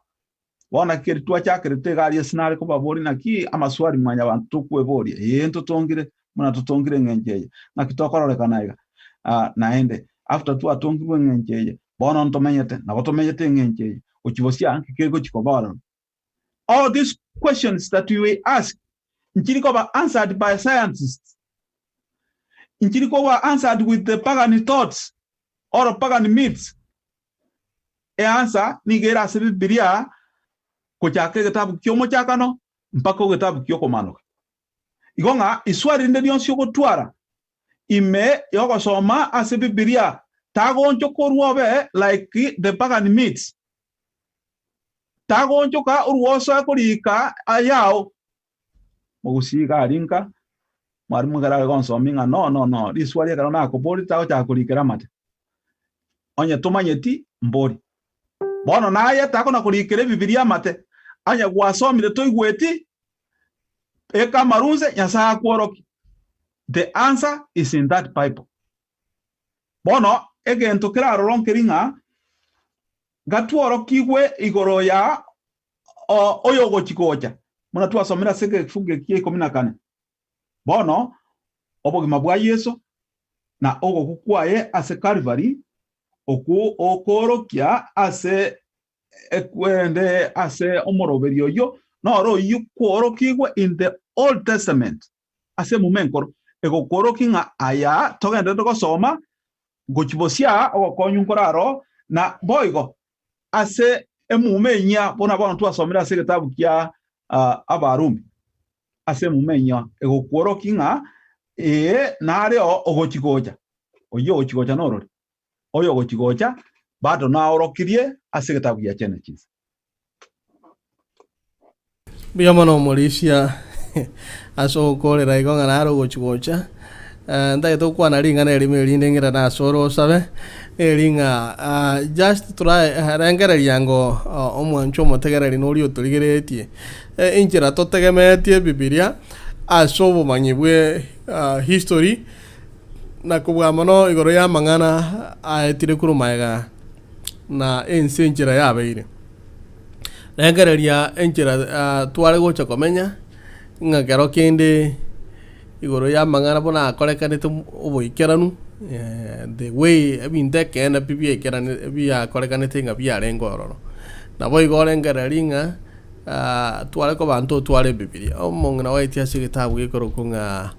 Bono naki keri twachakerete iga aria ase nare kobaboria naki amaswali mwanyabanto tokweboria, ee ntotongire buna totongire eng'encho eye, naki tokororekana iga? Ah, naende after twatongirwe eng'encho eye, bono ntomenyete, nabo tomenyete eng'encho eye, gochia bosio aa nki kegochia koba ororo? All these questions that we ask nchiri koba answered by scientists, nchiri koba answered with the pagan thoughts or pagan myths. Eansa nigo ere ase Bibilia gochaka egetabu ki'omochakano mpaka ogetabu ki'okomanoka. Igo ng'a iswali rinde rionsi ogotwara. Ime y'ogosoma ase Bibilia tagonchoka orwo obe like the pagan myths. Tagonchoka orwo osoe korika ayao. Mogusii iga aria nka, mwarimu ekero are gonsomia ng'a no no no, riswali ekero nakoboria tagochaka korikera amate. Onye tomanyeti, mbori. Bono naye takona korikera Ebibilia amate. Onye gwasomire toigweti, beka amarunse Nyasae akworokie. The answer is in that Bible. Bono egento keraroro nkeri ng'a gatworokigwe igoro ya oyogochi gocha, buna twasomire ase egefungu eki kia ikomi na kane. Bono obogima bwa Yeso na ogokwa kwaye ase Kalvari, okwo okoorokia ase ekwende ase omoroberio oyio, noro oyio kworokigwe in the Old Testament, ase emuma enkoro, egokworokia ng'a aya togendererete gosoma gochia bosia ogokonywa nkoraro, na boigo ase emuma enyia, buna bono twasomire ase egetabu kia Abarumi, ase emuma enyia egokworokia ng'a ee nareo ogochia gocha, oyio ogochia gocha norori, oyo ogochia gocha bado naorokirie ase egetabu gia Genesis. Mbuya mono omorisia ase ogokoorera igo ng'a nare ogochia gocha. Ntagete gokwana ring'ana erimo erinde ng'irane ase ore osabe, neri ng'a just try rengereria ngo omwancho omotegereri noria otorigereretie, enchera totegemeretie ebibiria ase obomanyi bwe history, na kobua mono igoro y'amang'ana aetire korwa magega na ense enchera yabeire. Rengereria enchera tware gocha komenya, ng'a kero kende igoro y'amang'ana buna akorekanete oboikeranu, the way ebinto ekeene pi biaikerane biakorekanete ng'a biarenge ororo. Naboigo orengereria ng'a tware koba ntotware ebibiria. Omong'ina oetie ase egetabu gekorokwa ng'a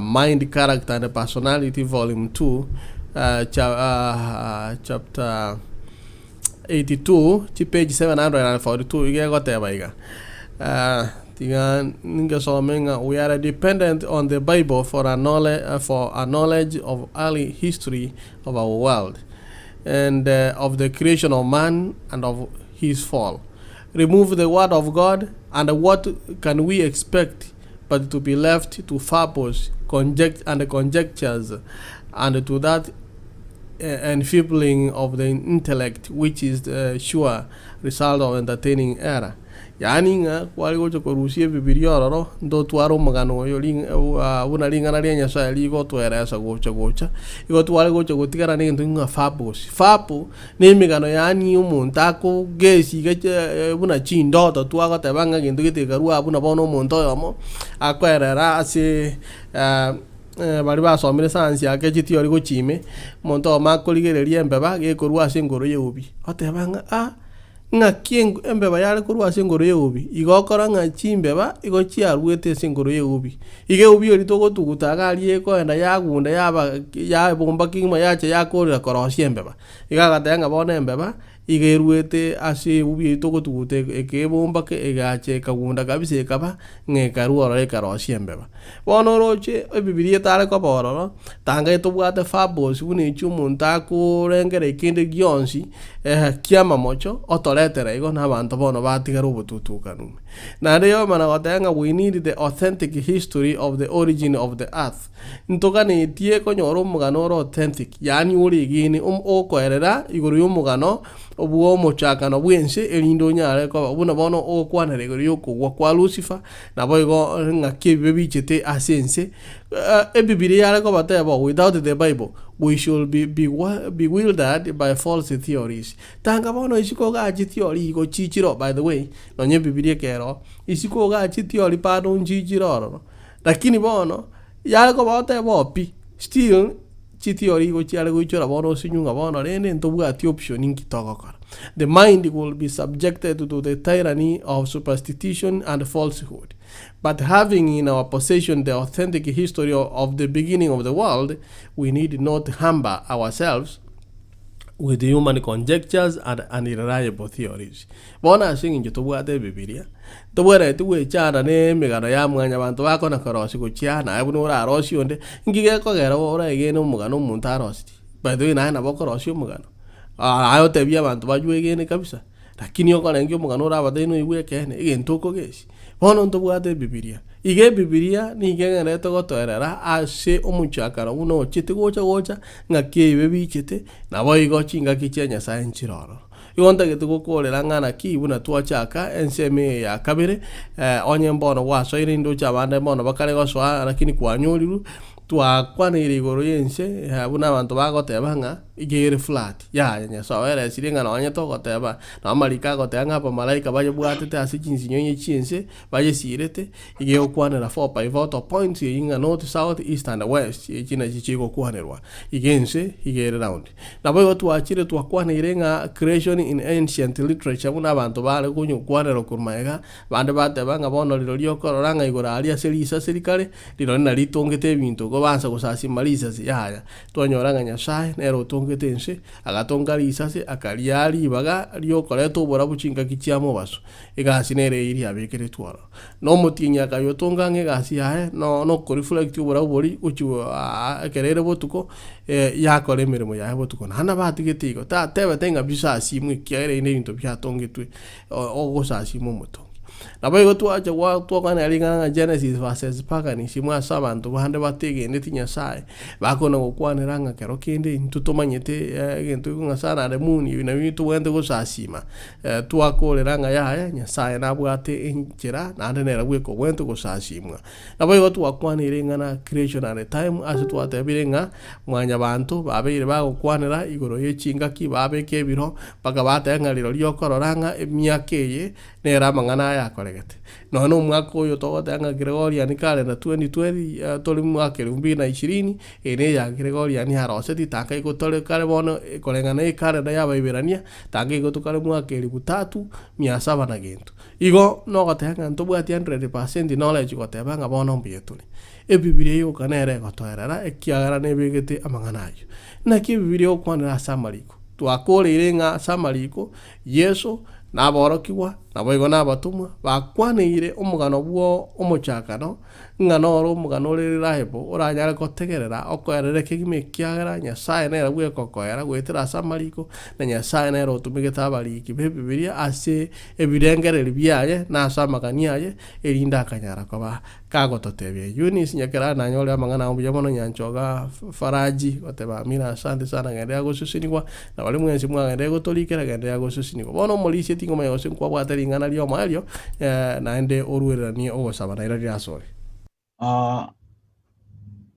Mind, Character and Personality volume 2, chapter 82, chipage 742 iga egoteba iga, tiga ningesome ng'a we are dependent on the Bible for a knowledge, for a knowledge of early history of our world and of the creation of man and of his fall. Remove the word of God and what can we expect but to be left to fables conject and conjectures and to that enfeebling of the intellect which is the sure result of entertaining error. Yaani ng'a kware gocha korusia ebibiria ororo, ntotware omogano oyo buna ring'ana ria Nyasaye rigotweresa gocha gocha, igo tware gocha gotigara na egento ng'a fables. Fable na emegano yaani omonto akogesi iga buna chindoto twagoteba ng'a egento gete gekarwa abwo na bono omonto oyomo akoerera ase Baria basomire sayansi ake chitiori gochia ime, omonto oyomo akorigereria embeba gekorwa ase engoro y'eubi, oteba ng'a ah, ng'aki embeba yare korwa ase engoro y'eubi? Igo okora ng'a chimbeba igo chiaruete ase engoro y'eubi. Iga eubi eria togotuguta iga aria ekoenda yagunda yaba yabomba kegima yacha yakorera korosia embeba. Iga agateba ng'a bono embeba. Iga eruete ase eubi eyio togotuguta ekebomba egacha ekagunda kabisa ekaba ng'a ekarua ororo ekarosia embeba. Bono oroche ebibiria etare koba ororo, tanga etobwate fables buna echio omonto akorengera kende gionsi kiamamocho otoretera igo na abanto bono batigara obotutukanu ime. Naende yomana goteba ng'a we need the authentic history of the origin of the earth. Ntoganetie konyora omogano ore authentic, yaani ore egene, okoerera igoro y'omogano bw'omochakano bw'ense, erinde onyare koba buna bono ogokwanera igoro y'okogwa kwa Lucifer, naboigo ng'aki ebibe bichete ase ense. Ebibilia yare kobateba without the bible we should be bewildered by false theories. Tanga bono isiko igaa chitiori igo chichire by the way, nonye ebibilia ekero, isiko igaa chitiori bado nchichire ororo. Lakini bono, yare koba otebe oo pi, still chitiori igo chiare goichora bono osinyu ng'a bono rende ntobwati option inki togokora. The mind will be subjected to the tyranny of superstition and falsehood. But having in our possession the authentic history of the beginning of the world, we need not hamper ourselves. With human conjectures and unreliable theories. Bono ase eng'encho tobwate ebibiria, ntobwenereti goechanda na emegano ya mwanyabanto bakona korosia gochia naye buna orarosie onde, nki gekogera oraegene omogano omonto aroseti? By the way naye nabo okorosia omogano, aye otebie abanto bayoegene kabisa, lakini okorengia omogano orabatebi noigwe ekeene, egento okogesia. Bono ntobwate ebibiria, iga ebibiria nigo egendererete gotoerera ase omochakano buna ochete gocha gocha, ng'aki ebibe bichete, naboigo chingaki chia Nyasae nchire ororo. Igo ntagete gokorera ng'a naki buna twachaka ensemo eye ya kabere, onye mbono gwasoire indoche abande mbono bakare gosoa lakini kwanyorirwe, twakwaneire igoro y'ense buna abanto bagoteba ng'a iga ere flat, yaya Nyasae oeresirie ng'a nonye togoteba, nabo amariko agoteba ng'a abamalaika bayebwatete ase chinsinyo chi'ense, bayesiirete, iga egokwanera four pivotal points eyio ng'a north, south, east and west, echi nachio chigokwanerwa. Iga ense iga ere round. Naboigo twachire twakwaneire ng'a creation in ancient literature buna abanto bare konyokwanera korwa magega, bande bateba ng'a bono rirorio okorora ng'a igoro aria ase risase rikare, rirorio nario ritongete ebinto igo bansa gosasima risase, yaya. Twanyora ng'a Nyasaye nere otongete ense, agatonga risase, akariaa ribaga riokoreta oborabu chingaki chia mobaso. Egasi nere eyio riabekeretwe ororo. Na omotienyi akayotonga ang'e egasi yaye, no nokoreflect oborabu boria gochia ekero ere botuko, yakora emeremo yaye botuko. Naende nabo atigete igo, tatebete ng'a bisasimwe ekiagera ebi nebinto biatongetwe ogosasima omotongi. Naboigo twacha gwa twakwanera ring'ana ng'a Genesis versus paganism ase abanto bande bategeneti Nyasaye, bakona gokwanera ng'a kero kende intwe tomanyete egento ng'a sun and moon ebi nabio tobwenerete gosasima. Twakorera ng'a yaya, Nyasae nabwate enchera, naende nere bweka obwenerete gosasimwa. Naboigo twakwaneire ing'ana creation and time ase twatebire ng'a mwanyabanto babeire bagokwanera igoro ye chingaki babeka ebiro mpaka bateba ng'a rirorio okorora ng'a emiaka eye nere amang'ana aya akoregete. Nonya na omwaka oyo togoteba ng'a Gregorian calendar 2020 tore mwaka elfu mbili na ishirini, eye neya Gregorian yaroseti tanga igo tore kare bono koreng'ana na ekalenda ya abaiberania, tanga igo tokare mwaka elifu tatu mia saba na gento. Igo nogoteba ng'a ntobwati 100% knowledge goteba ng'a bono mbuya tore. Ebibiria yoka nere egotoerera ekiagera nebegete amang'ana ayio. Naki ebibiria egokwanera ase amariko? Twakoreire ng'a ase amariko Yeso, na aborokigwa, naboigo nabatomwa, bakwaneire omogano bw'omochakano, ng'a noro omogano ore reliable oranyare gotegerera okoerera kegima ekiagera Nyasae nere bweka okoera goetera ase amariko, na Nyasae nere otomegete abariki b'Ebibilia ase ebirengererio biaye na ase amagani aye, erinde akanyara koba Kagototebia, Eunice Nyakerani nanyore amang'ana ao buya mono Nyanchoga Faraji goteba Amina asante sana genderera gosusinigwa na baria mwensi mwagenderire gotorikera genderera gosusinigwa. Bono omorisia tingomanya gose nkwabwate ring'ana riomoerio naende oruereranie ogosaba naira riria asore.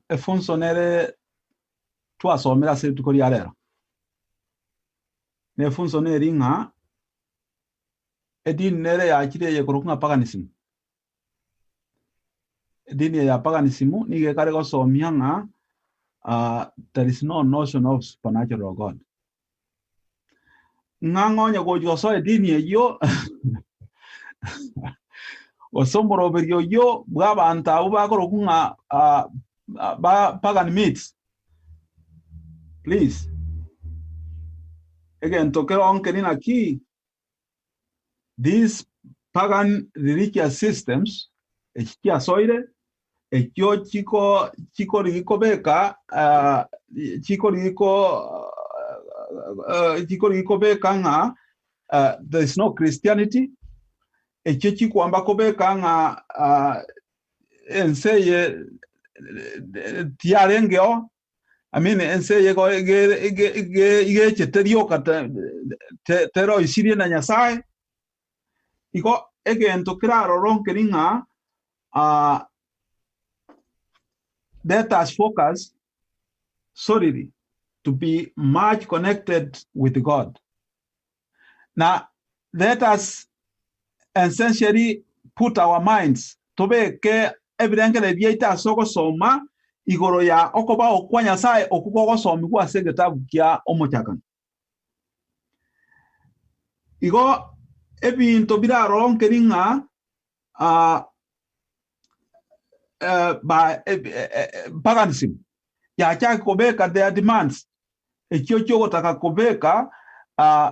Efunso nere twasomire ase rituko ria rero, na efunso neri ng'a edini nere yachire eye ekorokwa ng'a paganism. Edini eye ya paganism nigo ekare gosomia ng'a there is no notion of supernatural God. Ng'a ng'onye gochia gosoa edini eyio gose omoroberio oyio bwa abanto abwo bakorokwa ng'a ba pagan myths, please, egento kero nkeri naki These pagan religious systems echi chiasoire echio chiko chikorigi kobeka chikorigi ko chikorigi kobeka ng'a there is no Christianity, echio chikwamba kobeka ng'a ense eye tiyarengeo I mean ense eye igo igechete rioka teroisirie na Nyasae. Igo egento kerarore nkeri ng'a let us focus solely to be much connected with God. Na let us essentially put our minds, tobeke ebirengererio biaito ase ogosoma igoro ya okobao kwa Nyasae okwo kogosomigwa ase egetabu kia Omochakano. Igo ebinto biraronkeri ng'a paganism yachake kobeka their demands. Ekio ki'ogotaka kobeka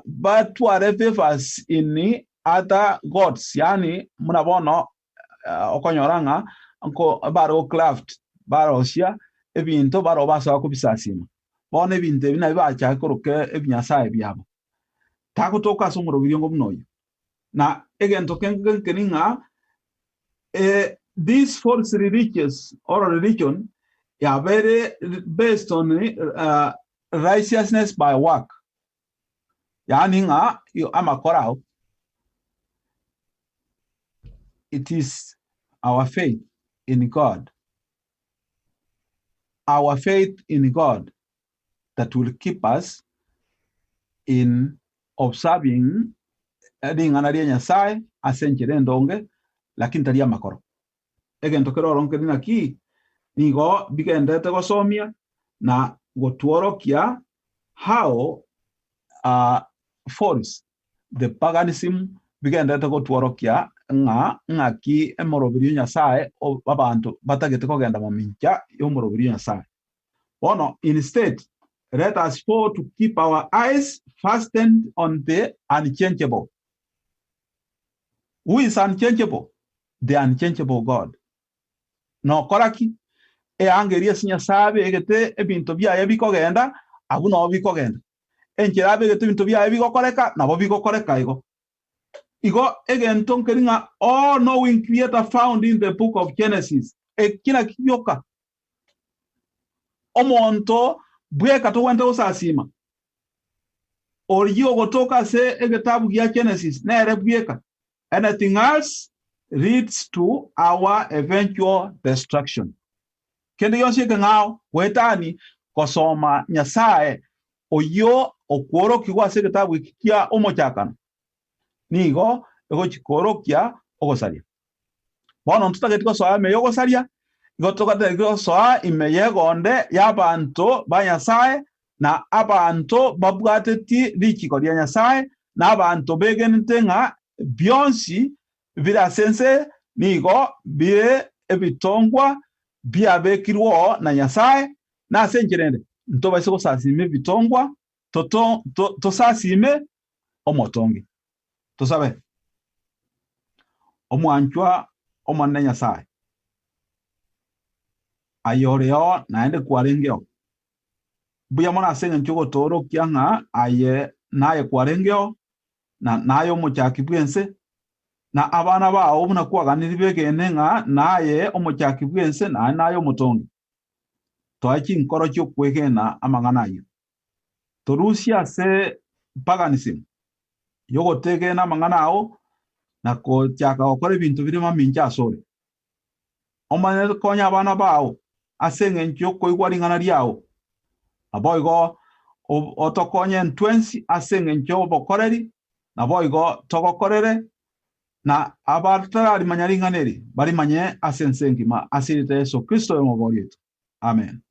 batware favors in other gods, yaani buna bono okonyora ng'a nko bare go craft barosia ebinto barobwo basoa kobisasima. Bono ebinto ebi nabio bachake koroka ebinyasae biabo. Tagotoka ase omoroberio buna oyio. Na egento kenge nkeri ng'a this false religious or religion yabeire based on righteousness by work, yaani ng'a amakora ao. It is our faith in God, our faith in God that will keep us in observing ring'ana ria Nyasae ase enchera endonge, lakini tari amakoro. Egento kere oro nkeri naki, nigo bigenderete gosomia na gotworokia how false the paganism bigenderete gotworokia ng'a ng'aki emoroberio ya Nyasae abanto batagete kogenda momincha y'omoroberio ya Nyasae. Bono instead let us for to keep our eyes fastened on the unchangeable. Who is unchangeable? The unchangeable God. Nokora ki? Eanga eria ase Nyasae abegete ebinto biaye bikogenda, abwo nabo bikogenda. Enchera abegete ebinto biaye bigokoreka, nabo bigokoreka igo. Igo egento nkeri ng'a all knowing creator found in the book of Genesis. Eki naki gioka Omonto bweka togwenerete gosasiima, oria ogotoka ase egetabu gia Genesis nere bweka. Anything else leads to our eventual destruction. Kende gionsi ekeng'ao goetani gosoma Nyasae oyio okworokigwa ase egetabu eki kia Omochakano nigo egochi koorokia ogosaria. Bono ntotageti gosoa ime y'ogosaria, igo totageti gosoa ime y'egonde y'abanto ba Nyasae, na abanto babwateti richiko ria Nyasae, na abanto begenete ng'a bionsi bire ase ense nigo bire ebitongwa biabekirweo na Nyasae, na ase enchera ende ntobaise gosasima ebitongwa, tosasime Omotongi. Tosabe. Omwanchwa Omonene Nyasae, aye oreo naende kwarengeo, mbuya mono ase engencho ogotoorokia ng'a aye naye kwarengeo, na naye omochaki bw'ense, na abana bao buna kwaganirie begene ng'a naye omochaki bw'ense naende naye omotongi. Toe chinkoro chi'okwegena amang'ana ayio. Torusie ase paganism y'ogotegena amang'ana ao na gochaka gokora ebinto bire mamincha asore. Omanye konya abana bao ase engencho y'okoigwa ring'ana riao. Naboigo otokonye intwensi ase engencho y'obokoreri, naboigo togokorere, na abatararimanya ring'ana eri barimanye ase ense engima ase erieta Yeso Kristo Oyomoboori oito. Amen.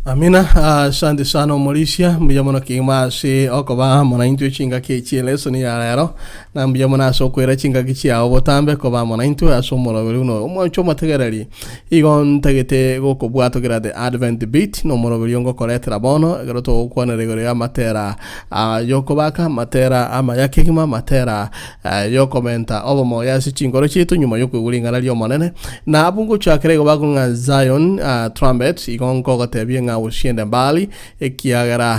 Amina. Asante sana omorisia, mbuya mono kegima ase okoba amo naintwe chingaki echi elesoni ya rero, na mbuya mono ase okoira chingaki chiao botambe koba amo naintwe ase omoroberi buna oyo. Omwancho omotegereri, igo ntagete gokobwatokera the Advent Beat, na omoroberi ongokoretera bono, ekero togokwanera igoro y'amatera ay'okobaka, amatera amaya kegima, amatera y'okomenta obomoyo ase chinkoro chiaito nyuma y'okoigwa ring'ana ri'Omonene. Na abwo ngochakera igo bakong'a Zion Trumpet, igo nkogotebia ng'a osiende mbali, ekiagera.